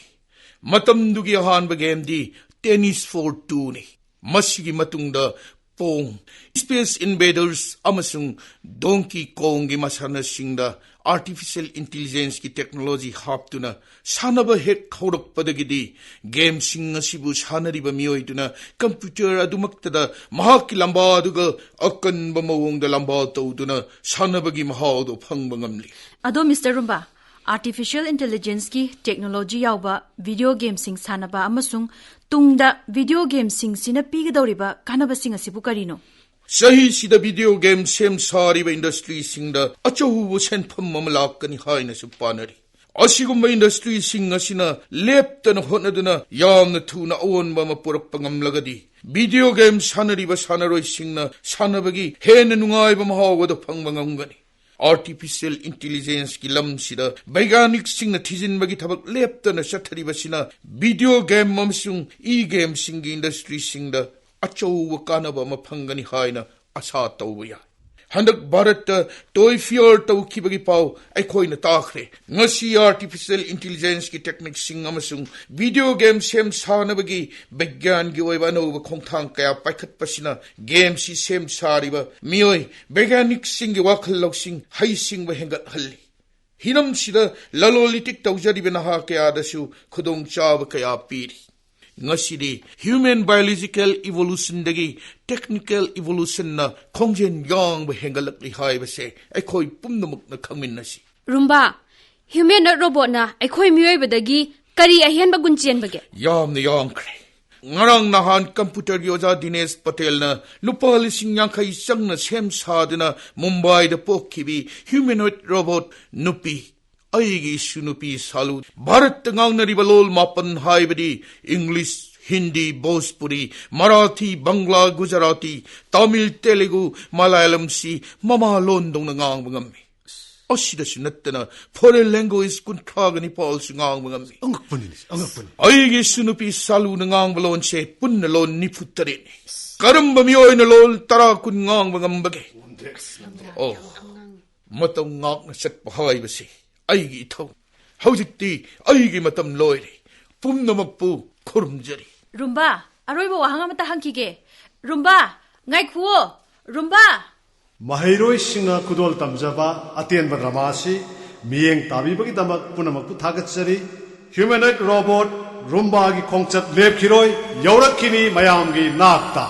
ꯃꯇꯝꯗꯨꯒꯤ ꯑꯍꯥꯟꯕ ꯒꯦꯝꯗꯤ Tennis for Twoꯅꯤ꯫ ꯃꯁꯤꯒꯤ ꯃꯇꯨꯡꯗ Pong, Space Invaders ꯑꯃꯁꯨꯡ Donkey Kongꯒꯤ ꯃꯁꯥꯟꯅꯁꯤꯡꯗ Artificial Intelligenceꯀꯤ ꯇꯦꯛꯅꯣꯂꯣꯖꯤ ꯍꯥꯞꯇꯨꯅ ꯁꯥꯟꯅꯕ ꯍꯦꯛ ꯍꯧꯔꯛꯄꯗꯒꯤꯗꯤ ꯒꯦꯝꯁꯤꯡ ꯑꯁꯤꯕꯨ ꯁꯥꯟꯅꯔꯤꯕ ꯃꯤꯑꯣꯏꯗꯨꯅ ꯀꯝꯄ꯭ꯌꯨꯇꯔ ꯑꯗꯨꯃꯛꯇꯗ ꯃꯍꯥꯛꯀꯤ ꯂꯝꯕꯥ ꯑꯗꯨꯒ ꯑꯀꯟꯕ ꯃꯑꯣꯡꯗ ꯂꯝꯕꯥ ꯇꯧꯗꯨꯅ ꯁꯥꯟꯅꯕꯒꯤ ꯃꯍꯥꯎ ꯑꯗꯨ ꯐꯪꯕ ꯉꯝꯂꯤ꯫ ꯑꯗꯣ ꯃꯤꯁꯇꯔ ꯔꯨꯝꯕꯥ, Artificial Intelligenceꯀꯤ ꯇꯦꯛꯅꯣꯂꯣꯖꯤ ꯌꯥꯎꯕ ꯚꯤꯗꯤꯑꯣ ꯒꯦꯝꯁꯤꯡ ꯁꯥꯟꯅꯕ ꯑꯃꯁꯨꯡ ꯇꯨꯡꯗ ꯚꯤꯗꯤꯑꯣ ꯒꯦꯝꯁꯤꯡꯁꯤꯅ ꯄꯤꯒꯗꯧꯔꯤꯕ ꯀꯥꯟꯅꯕꯁꯤꯡ ꯑꯁꯤꯕꯨ ꯀꯔꯤꯅꯣ? ꯆꯍꯤꯁꯤꯗ ꯚꯤꯗꯤꯑꯣ ꯒꯦꯝ ꯁꯦꯝ ꯁꯥꯔꯤꯕ ꯏꯟꯗꯁꯇ꯭ꯔꯤꯁꯤꯡꯗ ꯑꯆꯧꯕ ꯁꯦꯟꯐꯝ ꯑꯃ ꯂꯥꯛꯀꯅꯤ ꯍꯥꯏꯅꯁꯨ ꯄꯥꯅꯔꯤ꯫ ꯑꯁꯤꯒꯨꯝꯕ ꯏꯟꯗꯁꯇ꯭ꯔꯤꯁꯤꯡ ꯑꯁꯤꯅ ꯂꯦꯞꯇꯅ ꯍꯣꯠꯅꯗꯨꯅ ꯌꯥꯝꯅ ꯊꯨꯅ ꯑꯑꯣꯟꯕ ꯑꯃ ꯄꯨꯔꯛꯄ ꯉꯝꯂꯒꯗꯤ, ꯚꯤꯗꯤꯑꯣ ꯒꯦꯝ ꯁꯥꯟꯅꯔꯤꯕ ꯁꯥꯟꯅꯔꯣꯏꯁꯤꯡꯅ ꯁꯥꯟꯅꯕꯒꯤ ꯍꯦꯟꯅ ꯅꯨꯡꯉꯥꯏꯕ ꯃꯍꯥꯎ ꯑꯗꯨ ꯐꯪꯕ ꯉꯝꯒꯅꯤ꯫ ꯑꯥꯔꯇꯤꯐꯤꯁꯤꯌꯦꯜ ꯏꯟꯇꯤꯂꯤꯖꯦꯟꯁꯀꯤ ꯂꯝꯁꯤꯗ ꯕꯩꯒ꯭ꯌꯥꯅꯤꯛꯁꯤꯡꯅ ꯊꯤꯖꯤꯟꯕꯒꯤ ꯊꯕꯛ ꯂꯦꯞꯇꯅ ꯆꯠꯊꯔꯤꯕꯁꯤꯅ ꯚꯤꯗꯤꯑꯣ ꯒꯦꯝ ꯑꯃꯁꯨꯡ ꯏ ꯒꯦꯝꯁꯤꯡꯒꯤ ꯏꯟꯗꯁꯇ꯭ꯔꯤꯁꯤꯡꯗ ꯑꯆꯧꯕ ꯀꯥꯟꯅꯕ ꯑꯃ ꯐꯪꯒꯅꯤ ꯍꯥꯏꯅ ꯑꯁꯥ ꯇꯧꯕ ꯌꯥꯏ꯫ ꯍꯟꯗꯛ ꯚꯥꯔꯠꯇ ꯇꯣꯏ ꯐꯤꯌꯔ ꯇꯧꯈꯤꯕꯒꯤ ꯄꯥꯎ ꯑꯩꯈꯣꯏꯅ ꯇꯥꯈ꯭ꯔꯦ꯫ ꯉꯁꯤ ꯑꯥꯔꯇꯤꯐꯤꯁꯤꯌꯦꯜ ꯏꯟꯇꯤꯂꯤꯖꯦꯟꯁꯀꯤ ꯇꯦꯛꯅꯤꯛꯁꯤꯡ ꯑꯃꯁꯨꯡ ꯚꯤꯗꯤꯑꯣ ꯒꯦꯝ ꯁꯦꯝ ꯁꯥꯅꯕꯒꯤ ꯕꯤꯒ꯭ꯌꯥꯟꯒꯤ ꯑꯣꯏꯕ ꯑꯅꯧꯕ ꯈꯣꯡꯊꯥꯡ ꯀꯌꯥ ꯄꯥꯏꯈꯠꯄꯁꯤꯅ ꯒꯦꯝꯁꯤ ꯁꯦꯝ ꯁꯥꯔꯤꯕ ꯃꯤꯑꯣꯏ ꯕꯩꯒ꯭ꯌꯥꯅꯤꯛꯁꯤꯡꯒꯤ ꯋꯥꯈꯜ ꯂꯧꯁꯤꯡ ꯍꯩꯁꯤꯡꯕ ꯍꯦꯟꯒꯠꯍꯜꯂꯤ꯫ ꯍꯤꯔꯝꯁꯤꯗ ꯂꯂꯣꯟ ꯏꯇꯤꯛ ꯇꯧꯖꯔꯤꯕ ꯅꯍꯥ ꯀꯌꯥꯗꯁꯨ ꯈꯨꯗꯣꯡꯆꯥꯕ ꯀꯌꯥ ꯄꯤꯔꯤ꯫ ꯉꯁꯤꯗꯤ ꯍ꯭ꯌꯨꯃꯦꯟ ꯕꯥꯏꯑꯣꯂꯣꯖꯤꯀꯦꯜ ꯏꯚꯣꯂꯨꯁꯟꯗꯒꯤ ꯇꯦꯛꯅꯤꯀꯦꯜ ꯏꯚꯣꯂꯨꯁꯟꯅ ꯈꯣꯡꯖꯦꯜ ꯌꯥꯡꯕ ꯍꯦꯟꯒꯠꯂꯛꯂꯤ ꯍꯥꯏꯕꯁꯦ ꯑꯩꯈꯣꯏ ꯄꯨꯝꯅꯃꯛꯅ ꯈꯪꯃꯤꯟꯅꯁꯤ꯫ ꯔꯨꯝꯕꯥ, ꯍ꯭ꯌꯨꯃꯦꯅꯣꯏꯗ ꯔꯣꯕꯣꯠꯅ ꯑꯩꯈꯣꯏ ꯃꯤꯑꯣꯏꯕꯗꯒꯤ ꯀꯔꯤ ꯑꯍꯦꯟꯕ ꯒꯨꯟ ꯆꯦꯟꯕꯒꯦ? ꯌꯥꯝꯅ ꯌꯥꯡꯈ꯭ꯔꯦ꯫ ꯉꯔꯥꯡ ꯅꯍꯥꯟ ꯀꯝꯄ꯭ꯌꯨꯇꯔꯒꯤ ꯑꯣꯖꯥ ꯗꯤꯅꯦꯁ ꯄꯇꯦꯜꯅ ꯂꯨꯄꯥ ꯂꯤꯁꯤꯡ ꯌꯥꯡꯈꯩ ꯆꯪꯅ ꯁꯦꯝ ꯁꯥꯗꯨꯅ ꯃꯨꯝꯕꯥꯏꯗ ꯄꯣꯛꯈꯤꯕꯤ ꯍ꯭ꯌꯨꯃꯦꯅꯣꯏꯗ ꯔꯣꯕꯣꯠ ꯅꯨꯄꯤ, ꯑꯩꯒꯤ ꯏꯁꯨ ꯅꯨꯄꯤ ꯁꯥꯂꯨ, ꯚꯥꯔꯠꯇ ꯉꯥꯡꯅꯔꯤꯕ ꯂꯣꯜ ꯃꯥꯄꯟ ꯍꯥꯏꯕꯗꯤ ꯏꯪꯂꯤꯁ, ꯍꯤꯟꯗꯤ, ꯚꯣꯖꯄꯨꯔꯤ, ꯃꯔꯥꯊꯤ, ꯕꯪꯒ꯭ꯂꯥ, ꯒꯨꯖꯔꯥꯇꯤ, ꯇꯥꯃꯤꯜ, ꯇꯦꯂꯨꯒꯨ, ꯃꯂꯌꯥꯂꯝꯁꯤ ꯃꯃꯥ ꯂꯣꯟꯗꯧꯅ ꯉꯥꯡꯕ ꯉꯝꯃꯤ꯫ ꯑꯁꯤꯗꯁꯨ ꯅꯠꯇꯅ ꯐꯣꯔꯦꯟ ꯂꯦꯡꯒ꯭ꯋꯦꯖ ꯀꯨꯟꯊ꯭ꯔꯥꯒ ꯅꯤꯄꯥꯜꯁꯨ ꯉꯥꯡꯕ ꯉꯝꯃꯤ꯫ ꯑꯉꯛꯄꯅꯤꯅꯦ, ꯑꯉꯛꯄꯅꯤ꯫ ꯑꯩꯒꯤ ꯏꯁꯨ ꯅꯨꯄꯤ ꯁꯥꯂꯨꯅ ꯉꯥꯡꯕ ꯂꯣꯟꯁꯦ ꯄꯨꯟꯅ ꯂꯣꯟ ꯅꯤꯐꯨ ꯇꯔꯦꯠꯅꯤ꯫ ꯀꯔꯝꯕ ꯃꯤꯑꯣꯏꯅ ꯂꯣꯟ ꯇꯔꯥ ꯀꯨꯟ ꯉꯥꯡꯕ ꯉꯝꯕꯒꯦ? ꯑꯣ, ꯃꯇꯝ ꯉꯥꯛꯅ ꯆꯠꯄ ꯍꯥꯏꯕꯁꯤ ꯑꯩꯒꯤ ꯏꯊꯧ꯫ ꯍꯧꯖꯤꯛꯇꯤ ꯑꯩꯒꯤ ꯃꯇꯝ ꯂꯣꯏꯔꯦ꯫ ꯄꯨꯝꯅꯃꯛꯄꯨ ꯈꯨꯔꯨꯝꯖꯔꯤ꯫ ꯔꯨꯝꯕꯥ, ꯑꯔꯣꯏꯕ ꯋꯥꯍꯪ ꯑꯃꯇ ꯍꯪꯈꯤꯒꯦ꯫ ꯔꯨꯝꯕꯥ, ꯉꯥꯏꯈꯨꯑꯣ꯫ ꯔꯨꯝꯕꯥ! ꯃꯍꯩꯔꯣꯏꯁꯤꯡꯅ ꯈꯨꯗꯣꯜ ꯇꯝꯖꯕ ꯑꯇꯦꯟꯕ ꯗ꯭ꯔꯃꯥ ꯑꯁꯤ ꯃꯤꯠꯌꯦꯡ ꯇꯥꯕꯤꯕꯒꯤꯗꯃꯛ ꯄꯨꯝꯅꯃꯛꯄꯨ ꯊꯥꯒꯠꯆꯔꯤ꯫ ꯍ꯭ꯌꯨꯃꯦꯅꯣꯏꯗ ꯔꯣꯕꯣꯠ ꯔꯨꯝꯕꯥꯒꯤ ꯈꯣꯡꯆꯠ ꯂꯦꯞꯈꯤꯔꯣꯏ, ꯌꯧꯔꯛꯈꯤꯅꯤ ꯃꯌꯥꯝꯒꯤ ꯅꯥꯛꯇ꯫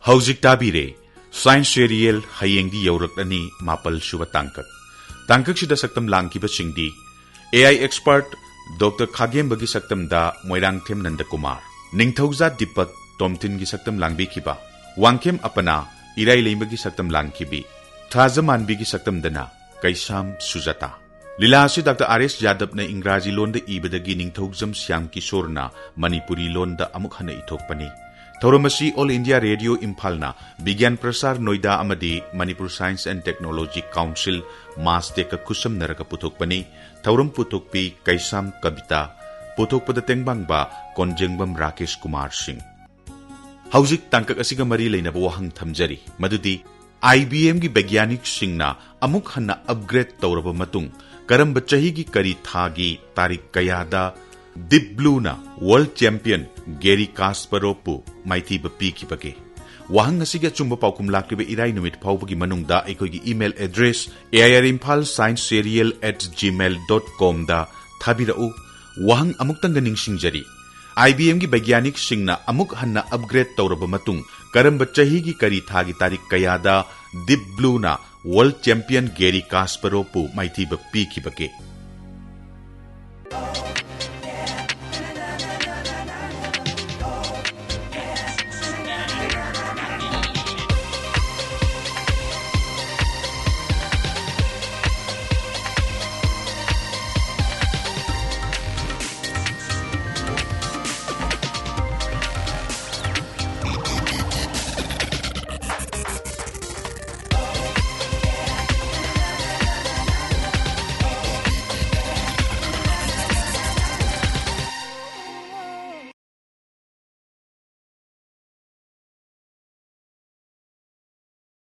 ꯍꯧꯖꯤꯛ ꯇꯥꯕꯤꯔꯦ ꯁꯥꯏꯟꯁ ꯁꯦꯔꯤꯌꯦꯜ ꯍꯌꯦꯡꯗꯤ ꯌꯧꯔꯛꯂꯅꯤ, ꯃꯥꯄꯜ ꯁꯨꯕ ꯇꯥꯡꯀꯛ꯫ ꯇꯥꯡꯀꯛꯁꯤꯗ ꯁꯛꯇꯝ ꯂꯥꯡꯈꯤꯕꯁꯤꯡꯗꯤ ꯑꯦ ꯑꯥꯏ ꯑꯦꯛꯁꯄꯔꯠ ꯗꯣꯛꯇꯔ ꯈꯥꯒꯦꯝꯕꯒꯤ ꯁꯛꯇꯝꯗ ꯃꯣꯏꯔꯥꯡꯊꯦꯝ ꯅꯟꯗꯀꯨꯃꯥꯔ, ꯅꯤꯡꯊꯧꯖꯥ ꯗꯤꯄꯛ ꯇꯣꯝꯊꯤꯟꯒꯤ ꯁꯛꯇꯝ ꯂꯥꯡꯕꯤꯈꯤꯕ ꯋꯥꯡꯈꯦꯝ ꯑꯄꯅꯥ, ꯏꯔꯥꯏ ꯂꯩꯃꯒꯤ ꯁꯛꯇꯝ ꯂꯥꯡꯈꯤꯕꯤ, ꯊꯥꯖꯃꯥꯟꯕꯤꯒꯤ ꯁꯛꯇꯝꯗꯅ ꯀꯩꯁꯥꯝ ꯁꯨꯖꯥꯇꯥ꯫ ꯂꯤꯂꯥ ꯑꯁꯤ ꯗꯥꯛꯇꯔ ꯑꯥꯔ ꯑꯦꯁ ꯌꯥꯗꯕꯅ ꯏꯪꯒ꯭ꯔꯥꯖꯤ ꯂꯣꯟꯗ ꯏꯕꯗꯒꯤ ꯅꯤꯡꯊꯧꯖꯝ ꯁ꯭ꯌꯥꯝ ꯀꯤꯁꯣꯔꯅ ꯃꯅꯤꯄꯨꯔꯤ ꯂꯣꯟꯗ ꯑꯃꯨꯛ ꯍꯟꯅ ꯏꯊꯣꯛꯄꯅꯤ꯫ ꯊꯧꯔꯝ ꯑꯁꯤ ꯑꯣꯜ ꯏꯟꯗꯤꯌꯥ ꯔꯦꯗꯤꯑꯣ ꯏꯝꯐꯥꯜꯅ ꯕꯤꯒ꯭ꯌꯥꯟ ꯄ꯭ꯔꯁꯥꯔ ꯅꯣꯏꯗꯥ ꯑꯃꯗꯤ Manipur science and technology council, ꯃꯥꯁꯇꯦꯛꯀ ꯈꯨꯠꯁꯝꯅꯔꯒ ꯄꯨꯊꯣꯛꯄꯅꯤ꯫ ꯊꯧꯔꯝ ꯄꯨꯊꯣꯛꯄꯤ ꯀꯩꯁꯥꯝ ꯀꯕꯤꯇꯥ, ꯄꯨꯊꯣꯛꯄꯗ ꯇꯦꯡꯕꯥꯡꯕ ꯀꯣꯟꯖꯦꯡꯕꯝ ꯔꯥꯀꯦꯁ ꯀꯨꯃꯥꯔ ꯁꯤꯡ꯫ ꯍꯧꯖꯤꯛ ꯇꯥꯡꯀꯛ ꯑꯁꯤꯒ ꯃꯔꯤ ꯂꯩꯅꯕ ꯋꯥꯍꯪ ꯊꯝꯖꯔꯤ, ꯃꯗꯨꯗꯤ ꯑꯥꯏ ꯕꯤ ꯑꯦꯝꯒꯤ ꯕꯩꯒ꯭ꯌꯥꯅꯤꯛꯁꯤꯡꯅ ꯑꯃꯨꯛ ꯍꯟꯅ ꯑꯞꯒ꯭ꯔꯦꯗ ꯇꯧꯔꯕ ꯃꯇꯨꯡ ꯀꯔꯝꯕ ꯆꯍꯤꯒꯤ ꯀꯔꯤ ꯊꯥꯒꯤ ꯇꯥꯔꯤꯛ ꯀꯌꯥꯗ ꯗꯤꯞ ꯕ꯭ꯂꯨꯅ ꯋꯥꯔꯜꯗ ꯆꯦꯝꯄꯤꯌꯟ ꯒꯦꯔꯤ ꯀꯥꯁꯄꯔꯣꯞꯄꯨ ꯃꯥꯏꯊꯤꯕ ꯄꯤꯈꯤꯕꯒꯦ? ꯋꯥꯍꯪ ꯑꯁꯤꯒꯤ ꯑꯆꯨꯝꯕ ꯄꯥꯎꯈꯨꯝ ꯂꯥꯛꯂꯤꯕ ꯏꯔꯥꯏ ꯅꯨꯃꯤꯠ ꯐꯥꯎꯕꯒꯤ ꯃꯅꯨꯡꯗ ꯑꯩꯈꯣꯏꯒꯤ email address A I R Imphal science serial at Gmail dot ꯀꯣꯝꯗ ꯊꯥꯕꯤꯔꯛꯎ꯫ ꯋꯥꯍꯪ ꯑꯃꯨꯛꯇꯪꯒ ꯅꯤꯡꯁꯤꯡꯖꯔꯤ, ꯑꯥꯏ ꯕꯤ ꯑꯦꯝꯒꯤ ꯕꯩꯒ꯭ꯌꯥꯅꯤꯛꯁꯤꯡꯅ ꯑꯃꯨꯛ ꯍꯟꯅ ꯑꯞꯒ꯭ꯔꯦꯗ ꯇꯧꯔꯕ ꯃꯇꯨꯡ ꯀꯔꯝꯕ ꯆꯍꯤꯒꯤ ꯀꯔꯤ ꯊꯥꯒꯤ ꯇꯥꯔꯤꯛ ꯀꯌꯥꯗ ꯗꯤꯞ ꯕ꯭ꯂꯨꯅ ꯋꯥꯔꯜꯗ ꯆꯦꯝꯄꯤꯌꯟ ꯒꯦꯔꯤ ꯀꯥꯁꯄꯔꯣꯞꯄꯨ ꯃꯥꯏꯊꯤꯕ ꯄꯤꯈꯤꯕꯒꯦ?